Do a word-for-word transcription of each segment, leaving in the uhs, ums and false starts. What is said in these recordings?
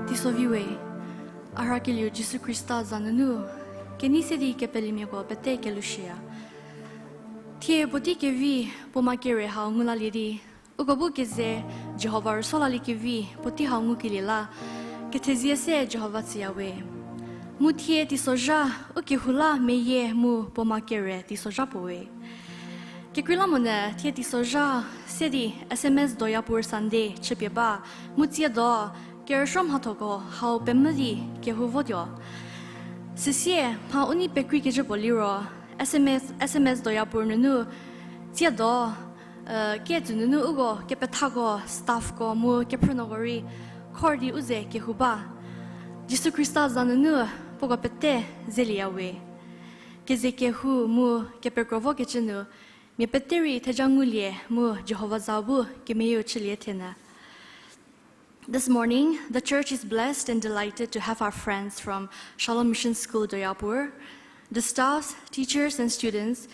Teisovi we, a rhakelieu Jisu Khrista za nunu, kenei se di kepelemiako pete kelushüya. Thie puotei kevi puo ma kere hau ngu lalie di, uko bu keze Jihova rüso lalie kevi puotei hau ngukelie la, kethezie se Jihova tsüya we. Mu thie teisozha u kehou la meyie mu puo ma kere teisozha puo we. Kekreilamonyü thie teisozha se di S M S Doyapur Sunday chüpie ba, mu tsiedo kerüsuo mhathoko hau pemvü di kehou votuo. Süsie mha u nei pekreikecü puo liro, S M S, S M S Doyapur nunu tsiedo, eh, ketsü nunu uko kepethako, staffko mu kephrünuoko rei khor di u ze kehou ba. Jisu Khrista za nunu puoko pete zelieya we. Keze kehou mu kepekro vokecü nu, mia pete rei theja ngulie mu Jihova za bu kemeyieu chülie thenyü. This morning, the church is blessed and delighted to have our friends from Shalom Mission School, Doyapur. The staffs, teachers, and students,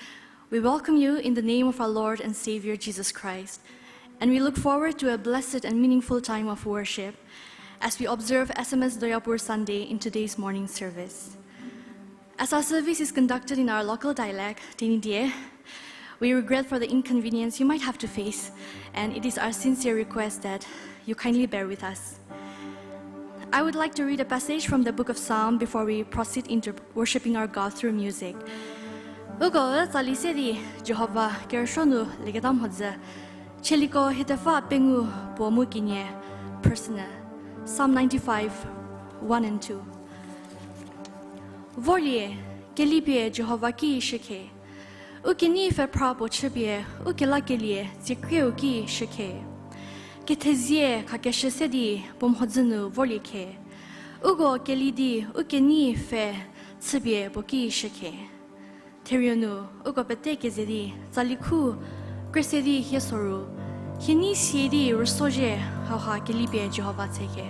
we welcome you in the name of our Lord and Savior Jesus Christ, and we look forward to a blessed and meaningful time of worship as we observe S M S Doyapur Sunday in today's morning service. As our service is conducted in our local dialect, Tenyidie, we regret for the inconvenience you might have to face, and it is our sincere request that you kindly bear with us. I would like to read a passage from the book of Psalm before we proceed into worshiping our God through music. Uko tsali se di Jihova kerüsuo nu leketa mhodzü, Chieliko hietepfü pengou puo mu kenie, personal, Psalm ninety-five, one and two. Vorlie, kelipie Jihova ki shükhe. U kenei pfhephra puo chüpie, u kelakelie tsiekrieu ki shükhe. Kethezie khakeshü se di puo mhodzü nu vorlie khe. Uko keli di u kenei pfhe chüpie puo ki shükhe. Therieu nu, uko pete keze di, tsali khu, kre se di hie soru, hie nei sie di rüsuozhie hauha kelipie Jihova tsükhe.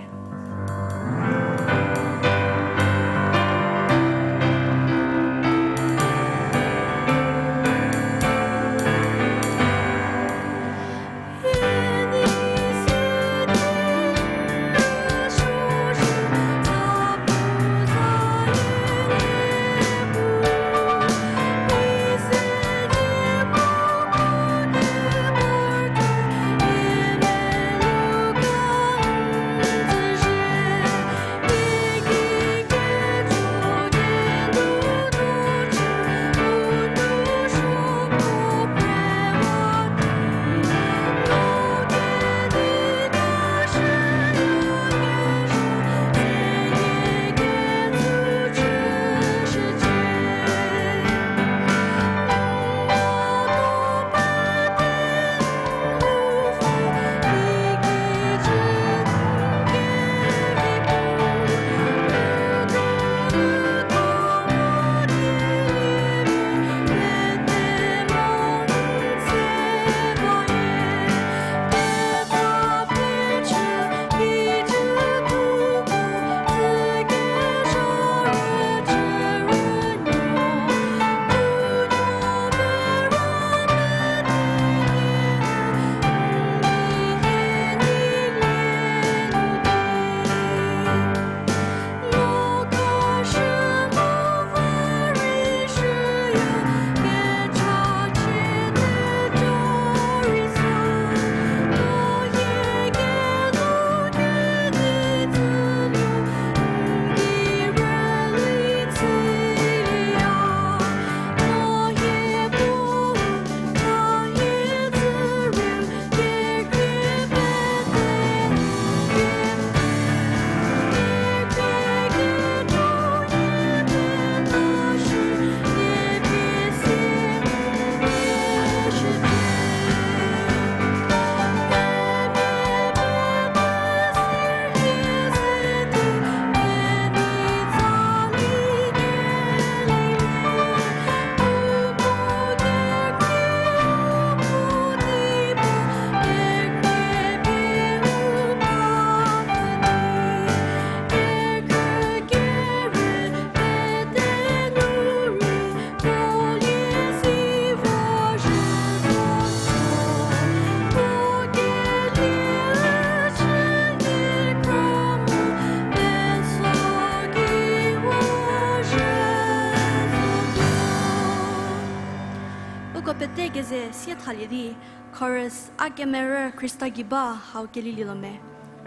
Khalie di, chorus, A Kemerü Khrista Gei Ba hau kelielielo me.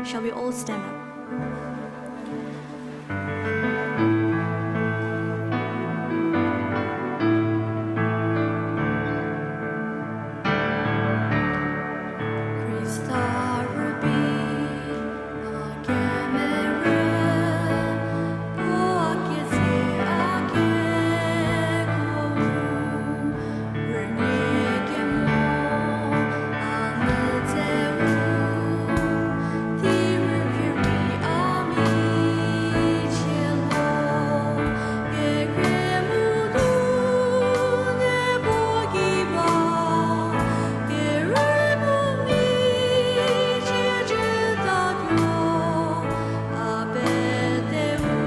Shall we all stand up? Khrista rübei, a kemerü, puo a kezei a kekuo mu, rünie kemo, a nu dzeu, di rükrei a mi chie lo, kekre mu du ne puo gei ba, kerü mu mi chie jütatuo, a pete u,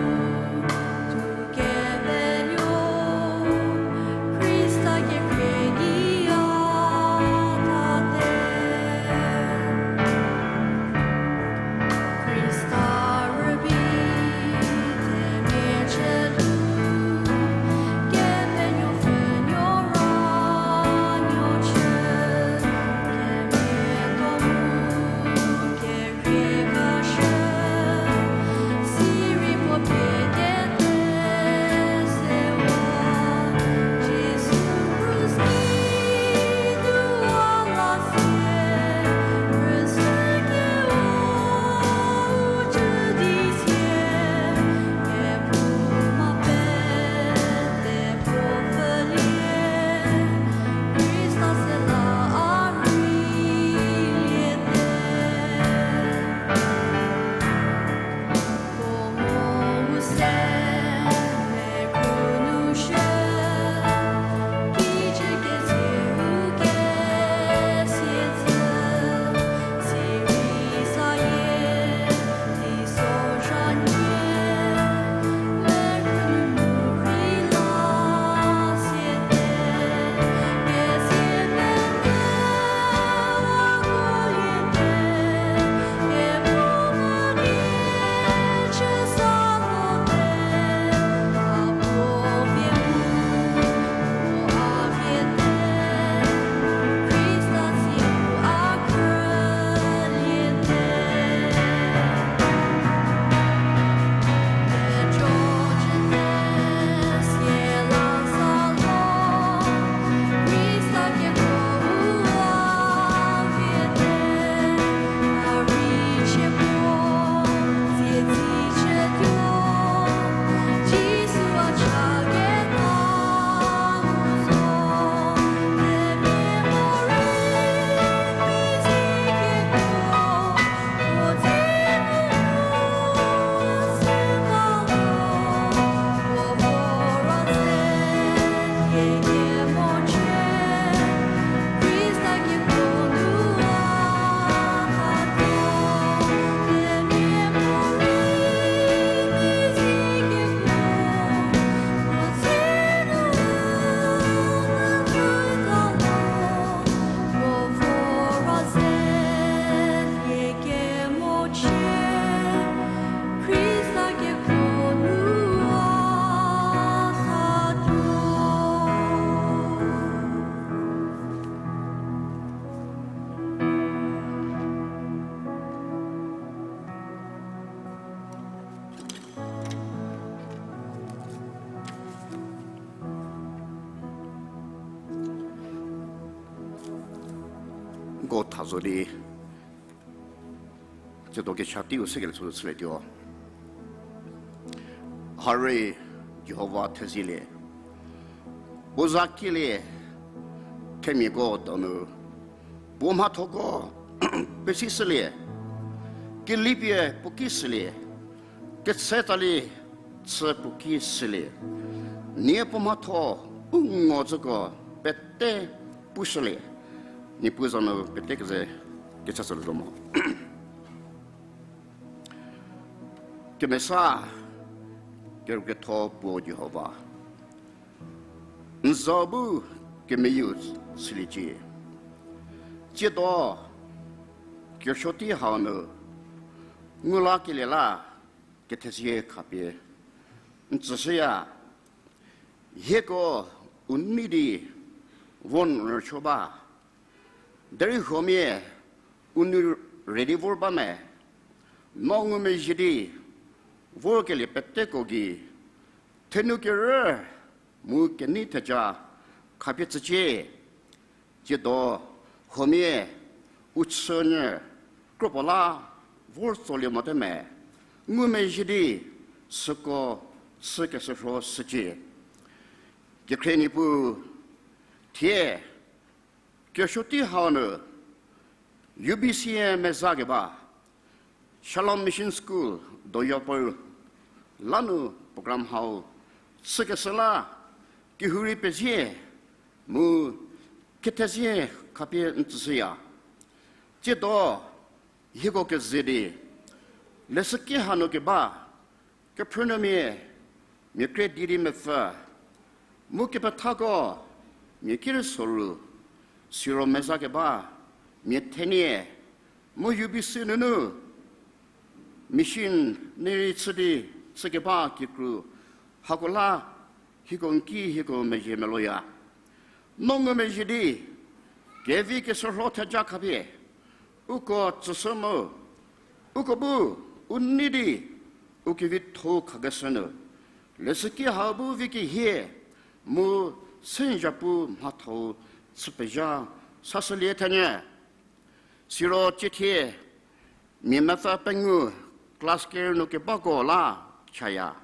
tu kepenuo, Khrista kekre di a tate. Khrista rübei, themia chü lu, kepenuopfü nuo ra nuo chü, kemietuo mu, kekrie kashü, sirei puo pie kete sewa, Jisu krus ki nu a la sie, rüsü kewa u cü di sie, kephouma pete puo pfülie, Khrista se la a rei liete. Nko tha zo di, tsiedo kecha teiu sekelie chü chülietuo. Harei Jihova thezielie. Puo za kielie themiako donu. Puo mhathoko pesishülie. Kelipie puo ki shülie. Ketsetalie chü puo ki shülie. Nie puo mhatho u ngo zhüko pete pushülie. Niepuu za nu pete keze kecha shülie zo mo. Kemesa, kerükrietho puo Jihova. N za bu kemeyieu shüliecie. Tsiedo, kerüsuo tei hau nu, ngu lakelie la, kethezie khapie. N tsüshüya, hieko u nei di, vo n rüsuo ba, Derei huomia u nou ready vor ba me, no ngumezhie di vorkelie peteko gei, thenu kerü mu kenei theja khapie tsücie. Tsiedo huomia u chünyü kropuo la vor tsolie mote me, ngumezhie di süko chü keshürho shücie. Kekhrie Niepuu, thie kesuotei hau nu U B C meza keba Shalom Mission School Doyapur lanu program hau chükeshü la kehou rei pezie mu kethezie khapie n tsüshüya. Tsiedo hieko keze di leshüki hanu keba kephrünuomia, mia kre di di mepfü, mu kepethako, mia ki rei soru, siro meza keba mia thenie, mu U B C nunu missionary chü di chükeba kikru, hako la hieko n ki hieko mezhie meloya. No ngumezhie di kevi keshürho theja khapie uko tsüshü mu, uko bu u nei di u kevitho khakeshü nu leshüki hau bu vi kehie mu se n zapu mhathou chü pezha sashülie thenyü. Siro tsiethie mia mepfü pengou class ker nu kebako la chaya.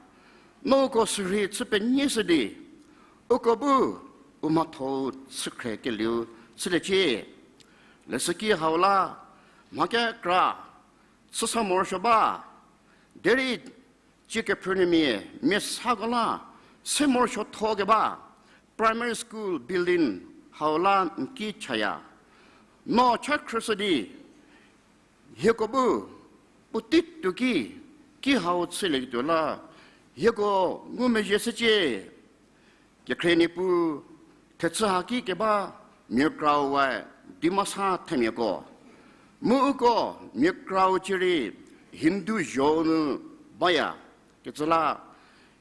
No uko sürhei chü penyishü di uko bu u mhathou chükhre kelieu chüliecie. Leshüki hau la mha kekra chü sa morosuo ba, derei tsie kephrünuomia mia sako la se morosuotho keba primary school building hau la n ki chaya. No cha khrüshü di hieko bu puotei tuo ki, ki hau chülieketuo la hieko ngumezhie shücie. Kekhrie Niepuu, thechü haki keba mia krau we Dimasa themiako, mu uko mia krau cierei Hindu zho nu baya kecü la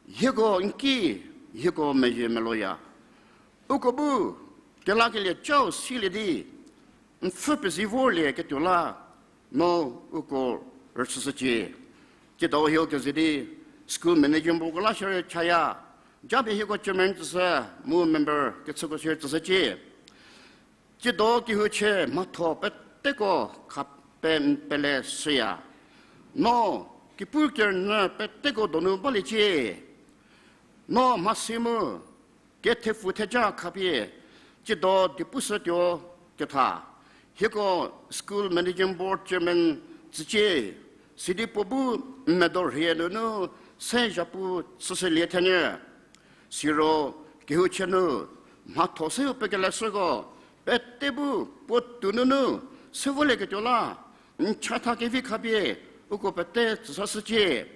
hieko n ki hieko mezhie meloya. Uko bu kelakelie chau silie di n pfhü pezie vorlieketuo la no uko rüchüshücie. Tsiedo hieko keze di school management board ko la shierei chaya, japie hieko chairman tsüshü mu member kechüko shierei tsüshücie. Tsiedo kehouchie mhatho peteko khape n pele shüya. No kipu kerünyü peteko donu baliecie. No mhasi mu kethepfu theja khapie tsiedo diepushütuo ketha. Hieko school managing board chairman tsücie, sidi puo bu n medo rhie nunu se zapu chüshülie thenyü. Siro kehouchie nu mhatho seu pekeleshüko pete bu puotou nunu se volieketuo la n chatha kevi khapie uko pete tsüsashücie.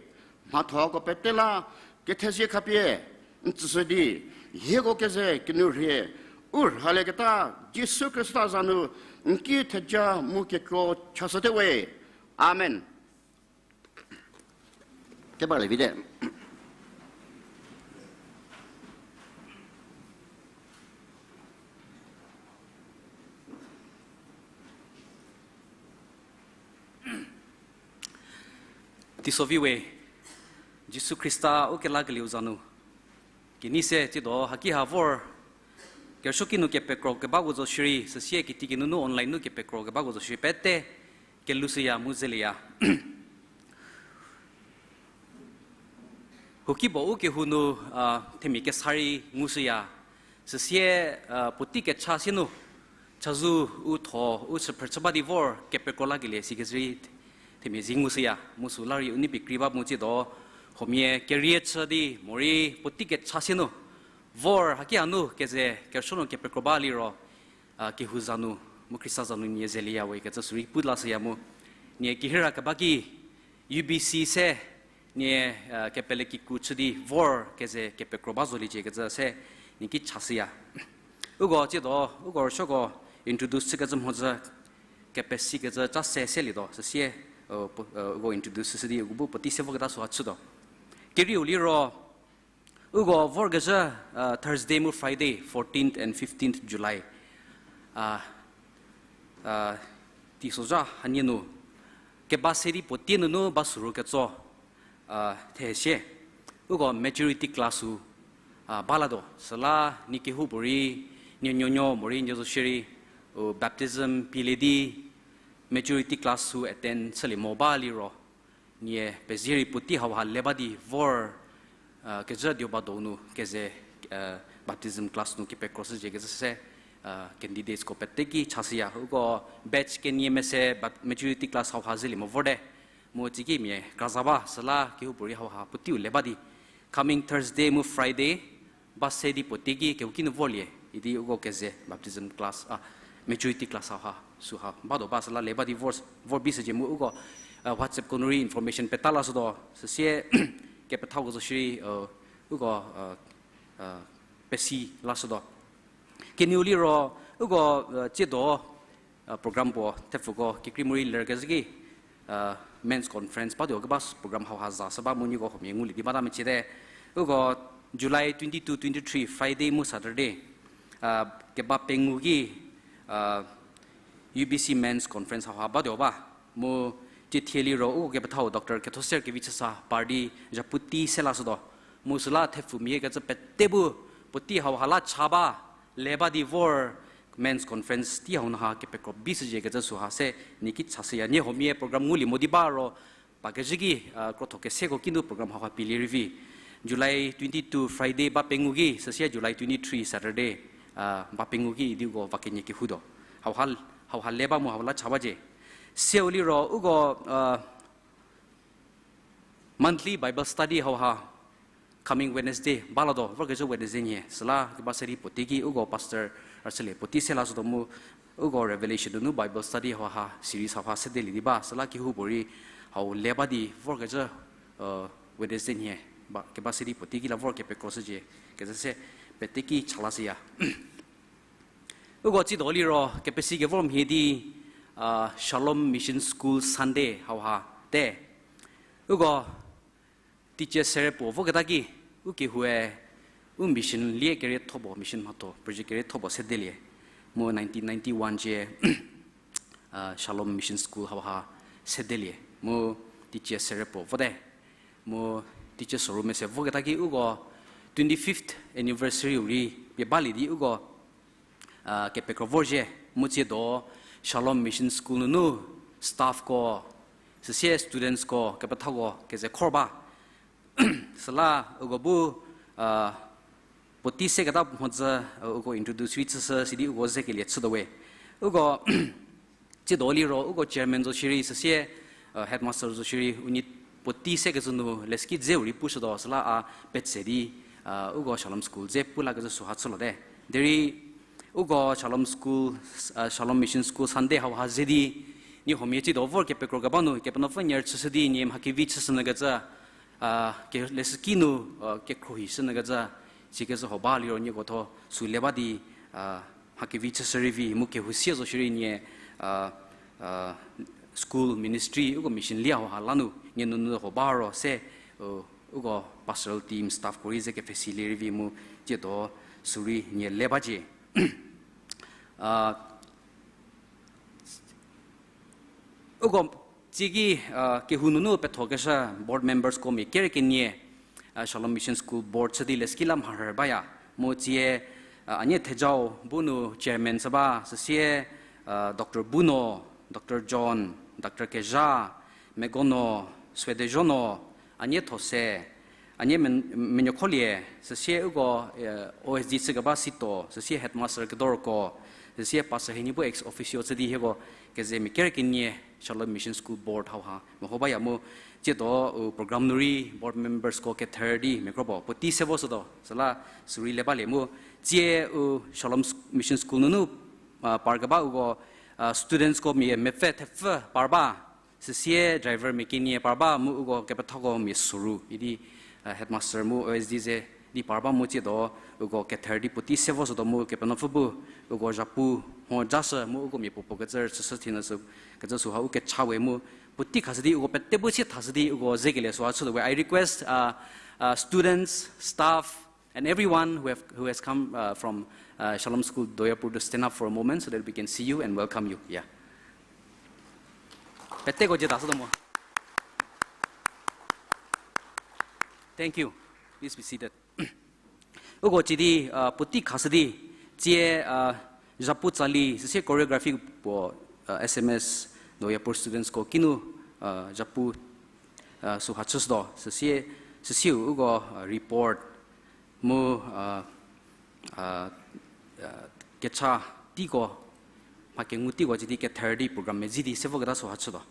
Mhathoko pete la kethezie khapie n tsüshü di hieko keze kenu rhie u rhalieketa Jisu Khrista za nu n ki theja mu kekuo chashüte we. Amen. Keba le vite. Teisovi we, Jisu Khrista ukelakelieu za nu kenei se tsiedo haki ha vor kerüsuoki nu kepekro kebako zo shierei, süsie kitiekinu nu online nu kepekro kebako zo shierei pete kelushüya mu zelieya. Huokipuo u kehou nu, a, themia kesa rei ngushüya. Süsie, a, puotei kecha sie nu chazou u tho u chüphrü chü ba di vor kepekro lakelie sikecü rei themia zie ngushüya. Mu süla rei u nei pekrei ba mu tsiedo huomia kerie chü di morei puotei kecha sie nu vor haki hanu keze kerüsuo nu kepekro ba liro, a, kehou za nu mu Khrista za nu nie zelieya we kecü sürei pu lashüya mu. Nie kehira keba ki U B C se nie, a, kepele kikru chü di vor keze kepekro ba zoliecie kecü se nie ki chashüya. Uko tsiedo uko rüsuoko introduce chükecü mhodzü kepesikecü ca se selietuo süsie, a, uko introduce chüshü di uko bu puotei se voketa süha chütuo. Kerieu liro uko vorkezhü, a, Thursday mu Friday, fourteenth and fifteenth July. A, A, teisozha hanie nu, keba se di puotei nunu ba suru ketso, a, thehesie. Uko maturity class-u, a, ba latuo, süla nie kehoupuorei, nie nuonuo morei nie zo shierei, u baptism pielie di, maturity class-u attend chülie mo ba liro, nie pezie rei puotei hauha le ba di vor, a, kezhü deoba donu keze, a, baptism class nu kepekro shüzie kezhü se, a, candidates-ko peteki chashüya. Uko batch kenie mese bap-, maturity class hauha zelie mo vorte. Mu tsiki mia kraza ba, süla kehoupuorei hauha puoteiu le ba di. Coming Thursday mu Friday, ba se di puotei ki kehouki nu vorlie, idi uko keze baptism class, a, maturity class hauha, süha batuo ba süla le ba di vor, vor bi shücie mu uko, a, WhatsApp ko nu rei information peta lashütuo, süsie kepethako zo shierei, a, uko, a, a, pesi lashütuo. Kenieu liro, uko, a, tsiedo, a, program puo thepfuko kekreimorei lerkezhü ki, a, men's conference batuo keba s-, program hauha za shü ba mu nieko huomia ngulie di bata mecie te. Uko July twenty-two, twenty-three, Friday mu Saturday, a, keba pengou ki, a, U B C men's conference hauha batuo ba. Mu tsie thie liro uko kepethau Doctor Kethoser Kevichüsa par di zhapu tei se lashütuo. Mu süla thepfumia kecü pete bu puotei hauha la cha ba, le ba di vor men's conference tei hau nu ha kepekro bi shüzie kecü süha se nie ki chashüya. Nie huomia program ngulie mo di ba ro, pa kezhü ki, a, krotho keseko kinu program hauha pielie rei vi. July twenty-two Friday ba pengou ki, süsie July twenty-three Saturday, a, ba pengou ki idi uko va kenie kehoutuo. Hauha, hauha le ba mu hau la cha bacie. Seu liro uko, a, monthly Bible study hauha coming Wednesday ba latuo, vorkezhü Wednesday nhie, süla keba se di puotei ki uko pastor rüchülie puotei se lashütuo mu uko Revelation nunu Bible study hauha series hauha sedelie di ba, süla kehoupuorei hau le ba di vorkezhü, a, Wednesday nhie, ba, keba se di puotei ki la vor kepekro shüzie kezhü se peteki cha lashüya. Uko tsiedo liro kepesi kevor mhie di, a, Shalom Mission School Sunday hauha te. Uko teacher sere puo voketa ki, u kehoue, u mission lie kerietho puo, mission mhatho, project kerietho puo sedelie. Mu nineteen ninety-one cie, a, Shalom Mission School hauha sedelie. Mu teacher sere puo vote. Mu teacher soru mese voketa ki uko twenty-fifth anniversary-u rei pie balie di uko, a, kepekro vorzhie, mu tsiedo Shalom Mission School nunu staffko, süsie studentsko, kepethako keze khor ba. Süla uko bu, a, puotei seketa mhodzü, a, uko introduce rei chüshü sidi uko zekelie chütuo we. Uko tsiedo liro uko chairman zo shierei süsie, a, headmaster zo shierei unie puotei sekecü nu leshüki dzeu rei pushütuo süla a petse di, a, uko Shalom School dze pu lakecü süha chülote. Derei uko Shalom School, a, Shalom Mission School Sunday hauha ze di, nie huomia tsiedo vor kepekro keba nu Kepenuopfü nie rüchüshü di nie mha kevi chüshünyükecü, a, ke-, leshüki nu, a, kekhruohi shünyükecü, sikecü huo ba liro nieko tho sü le ba di, a, mha kevi chüshü rei vi mu kehou sie zo shierei nie, a, school ministry uko mission lie hauha la nu nie nunu huo ba ro se, u, uko pastoral team staffko rei ze kepfhesilie rei vi mu tsiedo sü rei nie le bacie. A, uko tsiki, a, kehou nunu pethokeshü board membersko mia kere kenie, a, Shalom Mission School board chü di leshüki la mharhü baya. Mu tsie, a, a nie thejau bu nu chairman chü ba, süsie, a, Doctor Buno, Doctor John, Doctor Kezha, Megono, Swedejono, a nie Those, a nie Men-, Menuokholie, süsie uko, e, O S D chükeba Sito, süsie headmaster kedorko, süsie pastor henie bu ex officio chü di hieko keze mia kere kenie Shalom Mission School board hauha meho baya mu tsiedo u program nu rei board membersko kether di mia kro puo puotei se vo shütuo süla sü rei le balie mu tsie u Shalom S-, Mission School nunu, a, par keba uko, a, studentsko mia mepfü thepfü par ba, süsie driver mia kenie par ba mu uko kepethako mia soru idi, a, headmaster mu O S D ze di par ba mu tsiedo uko kether di puotei se vo shütuo mu Kepenuopfü bu uko zhapu mho jashü mu uko mia puopuo kecü chüshü thie nyü sü kecü süha u kecha we mu puotei khashü di uko pete bu sie thashü di uko zekelie süha chütuo we. I request, uh, uh, students, staff, and everyone who have, who has come, uh, from, uh, Shalom School Doyapur to stand up for a moment so that we can see you and welcome you. Yeah. Peteko jie ta sü do mo. Thank you. Please be seated. Uko cidi, uh, puotei khashü di, tsie, uh, zhapu tsali, süsie choreography puo, uh, S M S Doyapur students ko kinu, uh, zhapu, uh, süha chüshütuo, süsie, süsieu uko, uh, report, mu, uh, uh, uh, kecha teiko, mha kengu teiko cidi kether di program medzi di se voketa süha chütuo.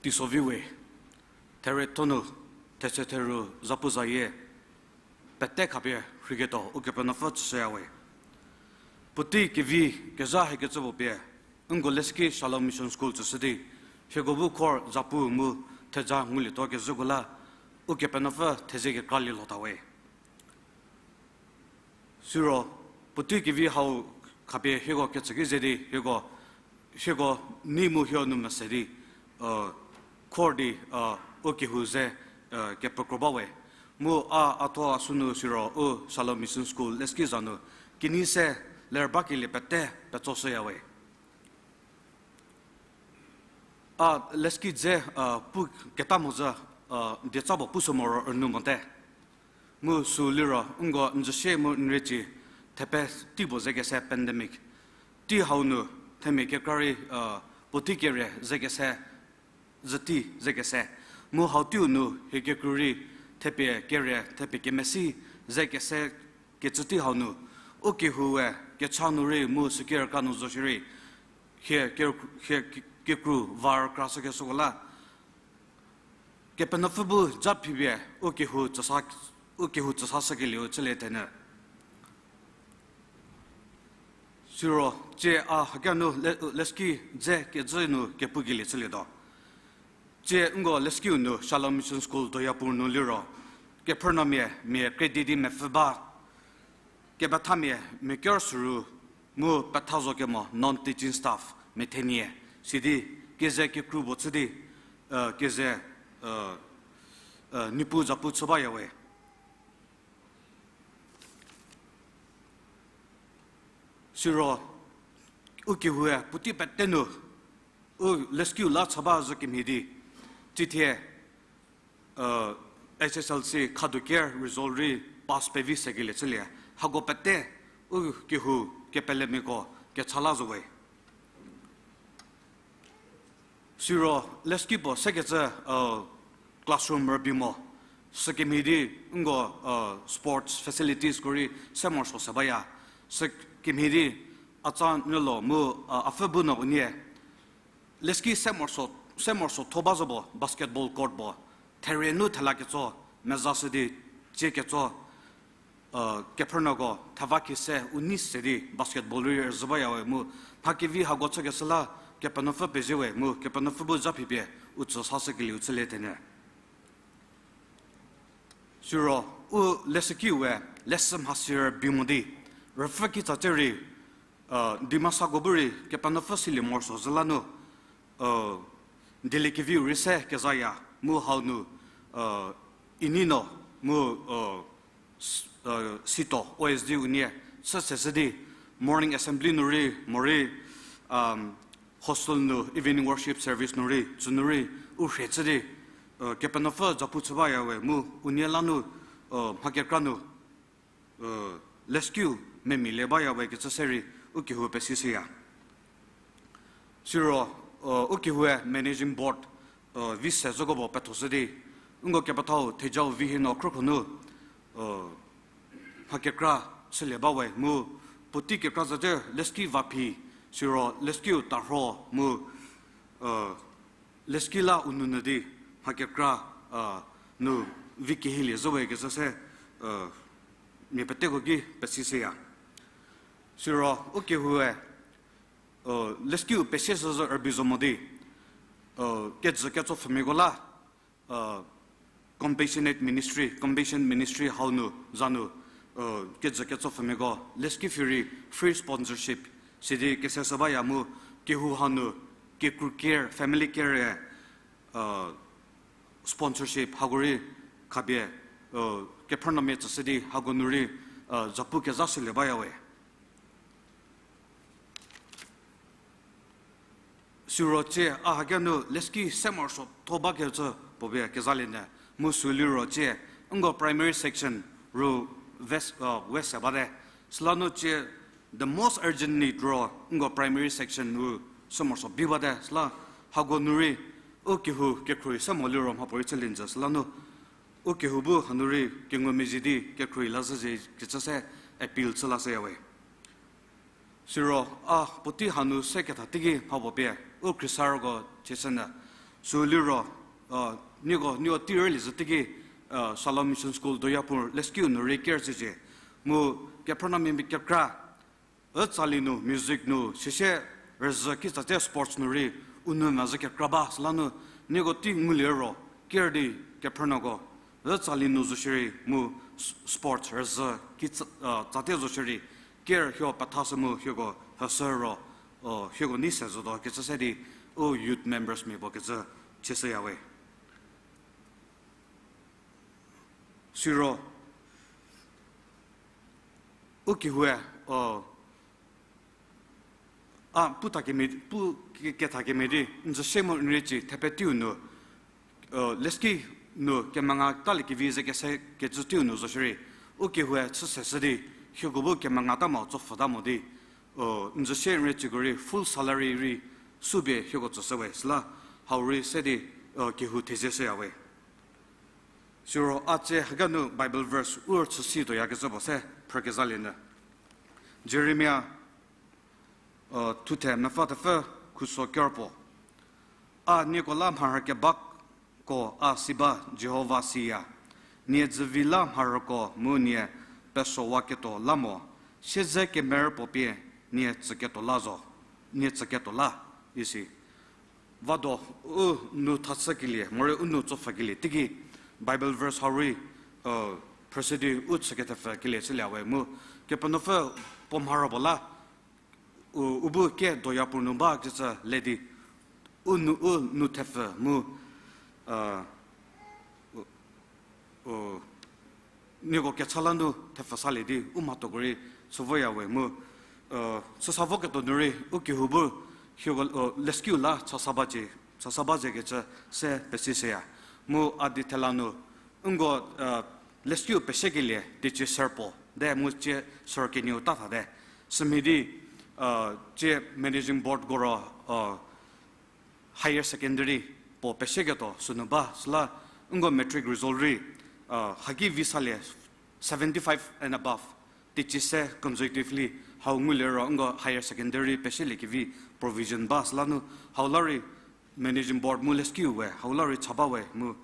Iso vi we, thereto nu, thetse theru zapuzayie, pete khapie rhiketuo Ukepenuopfü tsüshüya we. Puotei kevi kezha hiekecü puo pie, nko Leshaki Shalom Mission School tsüshü di, hieko bu khor zapu mu theja ngulietuo kezhüko la, Ukepenuopfü thezie kekra lie lhota we. Siro, puotei kevi hau khapie hieko ketsüki ze di, hieko, hieko nei mu hieu nu mese di, khor di, u kehou ze, kepekro ba we. Mu a, a thuo a sünu siro u Shalom Mission School Leshaki za nu, kenei se ler bakelie pete petsoshüya we. A Leshaki dze, pu keta mhodzü, dieca puo pushü moro rünu mote. Mu sü liro nko njüsie mu nriecie thepe tei puo zekese pandemic tei hau nu themia kekra rei, puotei kere zekese, zütei zekese. Mu hau teiu nu hie kekru rei thepie kere, thepie kemesi zekese kecü tei hau nu, u kehoue kecha nu rei mu süki rükra nu zo shierei, hie ke-, hie ke-, kekru va rükrashükeshüko la, Kepenuopfü bu ja phipie u kehou tsüsa, u kehou tsüsashükelieu chülie thenyü. Siro, tsie a hakia nu Le-, Leshaki dze kejü nu kepukelie chülietuo. Tsie nko Leshikiu nu Shalom Mission School Doyapur nu liro, kephrünuomia mia kre di di mepfü ba, kepethamia mia ker süru, mu petha zo kemo non-teaching staff mia thenie, sidi keze kekru puo chü di, keze, Niepuu zapu chü baya we. Siro, u kehoue puotei pete nu, u Leshikiu la cha ba zhü kemhie di, tsithie, H S L C khadu ker result rei pass pevi sekelie chülie, hako pete u kehou kepelemiako kecha la zo we. Siro, Leshiki puo sekecü, classroom rübei mo, sükemhie di nko, sports facilitiesko rei se morosuo se baya, sükemhie di atsa nyülo mu, a pfü bu no unie, Leshiki se morosuo, se morosuo tho ba zo puo basketball court puo, therie nu thela ketso, mezashü di, tsie ketso, kephrünuoko theva khise u nei se di basketball rei rüzhü baya we mu, mha kevi hako chükeshü la, Kepenuopfü pezie we mu, Kepenuopfü bu zha phipie u tsüsashükelieu chülie thenyü. Siro, u Leshikiu we, leshü mhasi rübei mo di, rüpfü kitsa tse rei, Dimasako bu rei Kepenuopfü silie morosuo zhü la nu, dieliekeviu rei se kezaya, mu hau nu, inei no, mu, sito, O S D unie, chü seshü di, morning assembly nu rei, morei, hostel nu, evening worship service nu rei, tsü nu rei, u rhie chü di, Kepenuopfü zapu chü baya we, mu unie la nu, mha kekra nu, Leshikiu memilie baya we kecü se rei u kehou pesishüya. Siro, u kehoue managing board, vi se zhüko puo pethoshü di, nko kepethau thejau vi hie no khrükhro nu, mha kekra chülie ba we mu, puotei kekra zate Leshiki vaphi, siro Leshikiu tarho mu, Leshiki la u nounyü di mha kekra, nu vi kehilie zhü we kecü se, mia peteko ki pesishüya. Siro u kehoue, Leshikiu pesie shü zhü rübei zo mo di, kejü ketsopfhümiako la, compassionate ministry, compassion ministry hau nu za nu, kejü ketsopfhümiako Leshiki pfhü rei free sponsorship sidi kese shü baya mu, kehou hanu kekru care, family care, sponsorship hako rei khapie, kephrünuomia tsüshü di hako nu rei, zapu kezha shülie baya we. Siro tsie a hakia nu Leshiki se morosuo tho bakecü puo pie kezalienyü, mu sü liro tsie nko primary section ru we se bate. Süla nu tsie the most urgent need ro nko primary section ru se morosuo bi bate. Süla hako nu rei u kehou kekhruohi se mo liro mhapuorei chülie nyü süla nu u kehou bu hanu rei kengumezhie di kekhruohi la zhüzie kecü se appeal chü lashüya we. Siro a puotei hanu se ketha teiki mhapuo pie u khriesarüko thieshünyü. Sü liro, nieko, nieko tei rülie zhü teiki, Shalom Mission School Doyapur Leskiu nu rei ker zhücie. Mu kephrünuomia kekra, ü tsali nu, music nu, sise rüzhü kitsatie sports nu rei, u nou mezhü kekra ba, süla nu, nieko tei ngulie ro, ker di kephrünuoko, ü tsali nu zo shierei, mu s-, sports rüzhü kitsa-, tsatie zo shierei, ker huo pethashü mu huoko hüshü ro, huoko nei se zotuo kecü se di, u youth members mia puo kecü chieshüya we. Siro, u kehoue, a, pu thakemia, pu ke-, kethakemia di, n zü sie mu n rei ci thepe teiu nu, Leski nu kemenga talie kevi ze kese kecü teiu nu zo shierei, u kehoue chü seshü di, huoko bu kemenga ta mo, tsopfhüta mo di, n zü sie n rei ciko rei full salary rei, sü pie huoko tsüshü we, süla, hau rei se di, kehou thezie shüya we. Siro a tsie haka nu Bible verse u rüchü si tuoyakecü puo se phrükezalie nyü. Jeremia, thuthe mepfü thepfü khuso kerpuo. A nieko la mharhü kebako a si ba Jihova siya. Nie dzüvi la mharhüko mu nie pesowaketuo la mo, siedze kemerü puo pie nie tsüketuo la zo, nie tsüketuo la, isi. Vado, u nou thachükelie morei u nou tsopfhükelie teiki Bible verse hau rei phrüshü di u chükethepfü kelie chülie we mu, Kepenuopfü puo mharhü puo la, u, u bu ke Doyapur nu bakecü le di, u nou, u nou thepfü mu, u, u, nieko kecha la nu thepfü salie di u mhathoko rei chü voya we mu, chüsa voketuo nu rei u kehou bu, huo, Leskiu la chasa ba zie, chasa ba zie kecü se pesi seya. Mu a di thela nu, nko, Leskiu pesiekelie teicie ser puo de mu tsie ser kenieu ta thate. Sümhie di, tsie managing board ko ro, higher secondary puo pesieketuo sünu ba, süla nko matric result rei, haki vi salie seventy five and above, teicie se consecutively hau ngulie ro nko higher secondary pesielie kevi provision ba, süla nu hau la rei managing board mu Leskiu we hau la rei cha ba we mu,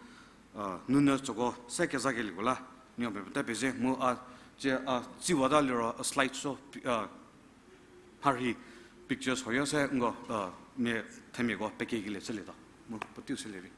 nunu tsoko se kezakelieko la, nieko pete pezie mu a, tsie a tsiwata liro a slide show, mharhi pictures hoyo se nko, mia themiako pekekelie chülietuo. Mu puoteiu selie vi.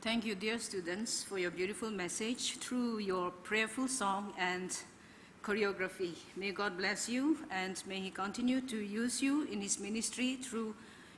Thank you, dear students, for your beautiful message through your prayerful song and choreography. May God bless you and may He continue to use you in His ministry through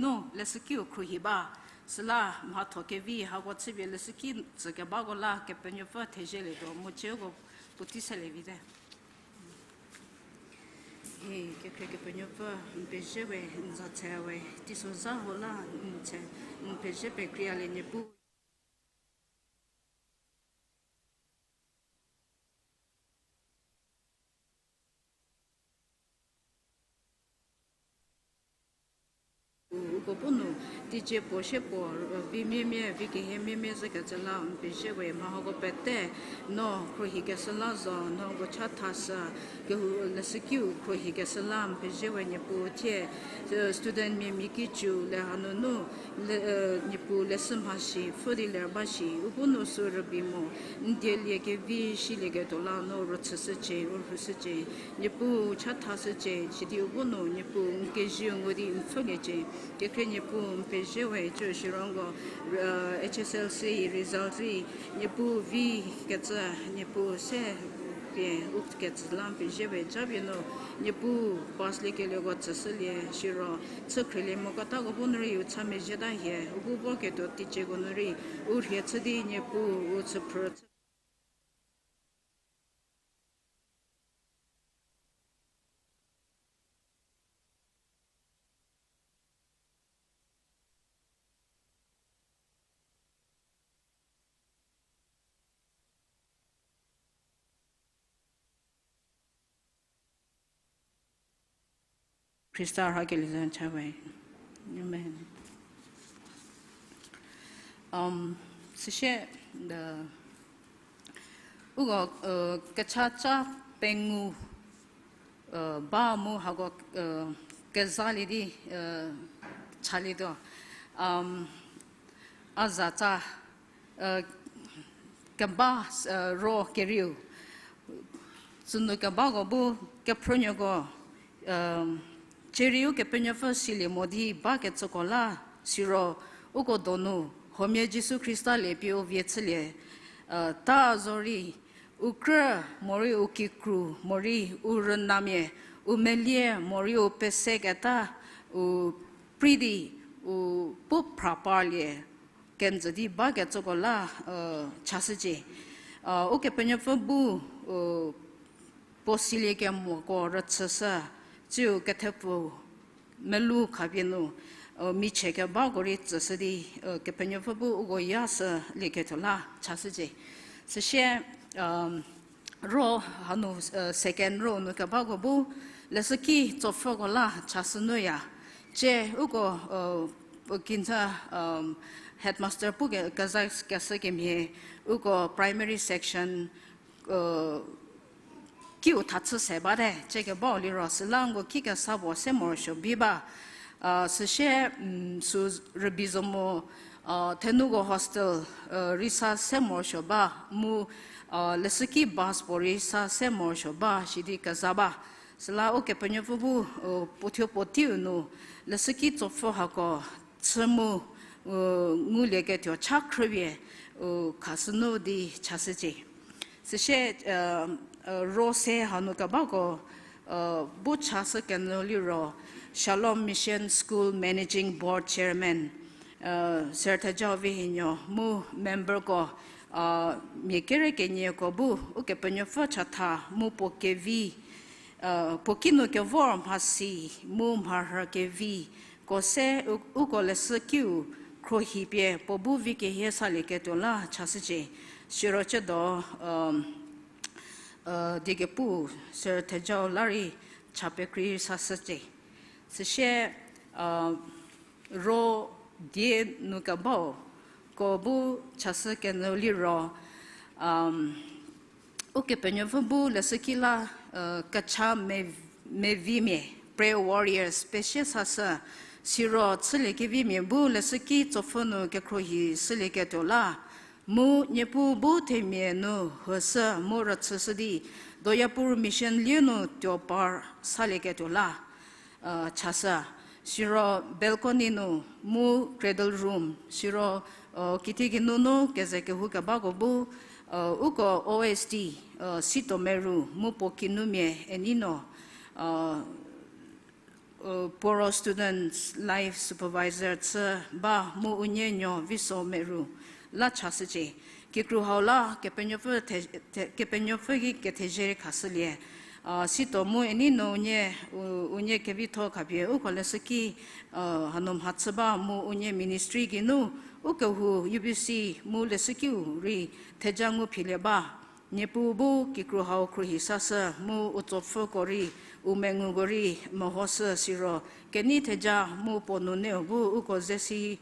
nu leshükiu khruohi ba. Süla mhatho kevi hako chüpie leshüki tsükebako la Kepenuopfü thezhielietuo mu cieuko puotei selie vite. Hie kekhrie Kepenuopfü, n pezie we, n za tse we, teisozha ho la n tse, n pezie pekreialie Niepuu. Uko bu nu, teicie puo sie puo, vi miemie, vi kehie miemie zhükecü la n pezie we, mha hako pete, no khruohikeshü la zo, no uko chathashü, kehou leshükiu khruohikeshü la n pezie we Niepuu thie, student mia mia kicü le hanunu, Niepuu leshü mhasi, pfhü di ler ba shi, u bu nu sü rübei mo, n dielie kevi silieketuo la no rüchüshücie, u rhushücie, Niepuu chathashücie, sidi u bu nu Niepuu n keziu ngu di n pfhüliecie. Kekhrie Niepuu n pezie we, cü siro nko, H S L C result rei, Niepuu vi kecü, Niepuu se pie u kecü la n pezie we, japie nu Niepuu pass liekelieko tsüshülie siro, chü khrielie mokotako bu nu rei u cha mezhieta hie, u bu vorketuo teicieko nu rei, u rhie chü di Niepuu u chüphrü chü Khrista rhakelie za cha we. Amen. Um, süsie, the, uko, uh, kechaca pengou, uh, ba mu hako, uh, kezalie di, uh, Chalietuo, a zatsa, keba, ro kerieu, sünu kebako bu kephrünuoko, cerieu Kepenuopfü silie mo di bakecüko la, siro uko donu, huomia Jisu Khrista lie pie u vie chülie, ta zorei, u krü, morei u kikru, morei u rünamia, u melie, morei u peseketa, u prei di, u pu phra parlie, kenjü di bakecüko la, chashücie. Ukepenuopfü bu, puo silie kemoko rüchüshü, tsiu kethepfu melou khapie nu, michie kebako rei tsüshü di, Kepenuopfü bu uko ya shülieketuo la chashücie. Süsie, ro hanu, second row nu kebako bu, leshüki tsopfüko la chashü nuya. Tie uko, kinzha, headmaster pu ke, keza keshü kemhie, uko primary section, kiu thachü se bate, tie kebau liro, süla nko ki kesa puo se morosuo bi ba, süsie, sü rübei zo mo, thenuko hostel, rei sa se morosuo ba, mu, leshüki bus puo rei sa se morosuo ba, sidi keza ba. Süla Ukepenuopfü bu, puo thuo puo teiu nu, leshüki tsopfü hako, chü mu, ngulieketuo cha khrüpie, khashü nu di chashücie. Süsie, ro se hanu kebako, bu chashü kenyü liro, Shalom Mission School Managing Board Chairman, Sir Thejau Vihinuo mu memberko, mia kere kenieko bu, Ukepenuopfü chatha mu puo kevi, puo kinu kevor mhasi mu mharhü keviko se, uko leshükiu khruohi pie puo bu vi kehie salieketuo la chashücie. Siro ciedo, die kepu Sir Thejau la rei cha pekrei sashücie. Süsie, ro die nu kebau ko bu chashü kenyü liro, Ukepenuopfü bu leshüki la, kecha me, mevimia, prayer warriors pesie sashü, siro chüliekevimia bu leshüki tsopfü nu kekhruohi shülieketuo la, mu Niepuu bu themia nu huoshü mu rüchüshü di, Doyapur Mission lie nu tuo par salieketuo la, chashü. Siro balcony nu mu cradle room, siro, kitiekinu nu keze kehou kebako bu, uko O S D, Sito Meru mu puo kinumia Enino, puo ro students life supervisor chü ba mu unie nuo Viso Meru la chashücie. Kikru hau la Kepenuopfü the-, the-, Kepenuopfü ki kethezie rei khashülie. Sito mu Enino unie, u-, unie kevitho khapie uko leshüki, hanu mhachü ba mu unie ministry geinu, ukehou U B C mu leshükiu rei theja ngu philie ba. Niepuu bu kikru hau khruohi sashü mu u tsopfüko rei, u menguko rei mehoshü siro, kenei theja mu puo nuneu bu uko ze si,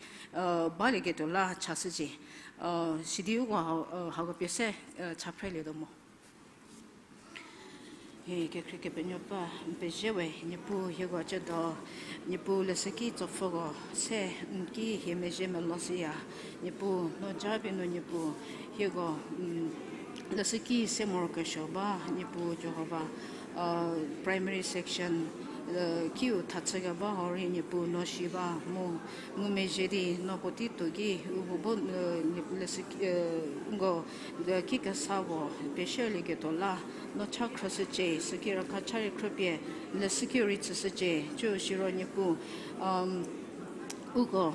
balieketuo la chashücie. Sidi uko hau, hako pie se, cha phrelietuo mo. Hie kekhrie Kepenuopfü, n pezie we, Niepuu hieko ciedo, Niepuu leshüki tsopfüko se, n ki hie mezhie melo shüya, Niepuu no japie nu Niepuu, hieko, leshüki se morokesuo ba, Niepuu Jihova, primary section, kiu thachü keba hau rei Niepuu no si ba mu, ngumezhie di no puotei tuo ki, u bu bu, leshüki, nko, ki kesa puo, pie share lieketuo la, no cha khrüshücie, süki raka cha rei khrüpie, leshükiu rei tsüshücie, cü siro Niepuu, uko,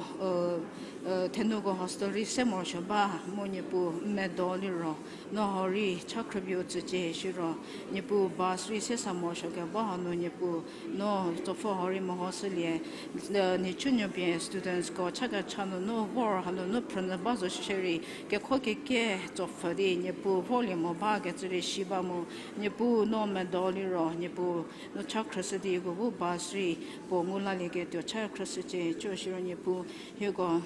thenuko hostel rei se morosuo ba, mu Niepuu n medo liro, no hau rei cha khrüpie u tsücie siro, Niepuu bus rei se sa morosuo keba hanu Niepuu, no tsopfü hau rei mehoshülie, nhicunuo pie studentsko cha kecha nunu vor hanunu phrünyü ba zo shierei, kekho keke tsopfü di Niepuu vorlie mo bakecü rei si ba mu, Niepuu no medo liro, Niepuu no cha khrüshü di uko bu bus rei puo ngu lalieketuo cha khrüshücie, cü siro Niepuu hieko,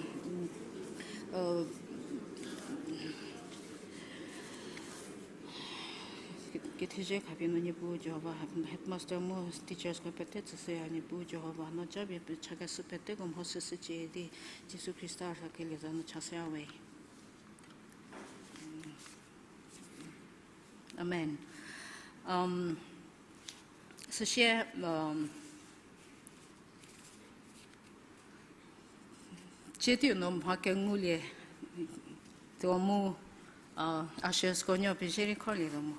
Kethezie khapie nu Niepuu Jihova, headmaster mu teachersko pete tsüshüya Niepuu Jihova, no japie pie chakeshü peteko mho shüshücie di Jisu Khrista rhakelie za nu chashüya we. Amen. Um, süsie, um, Cietiu nu mha kengulie tuo mu, a, ushersko nuo pezie rei khorlie tuo mu.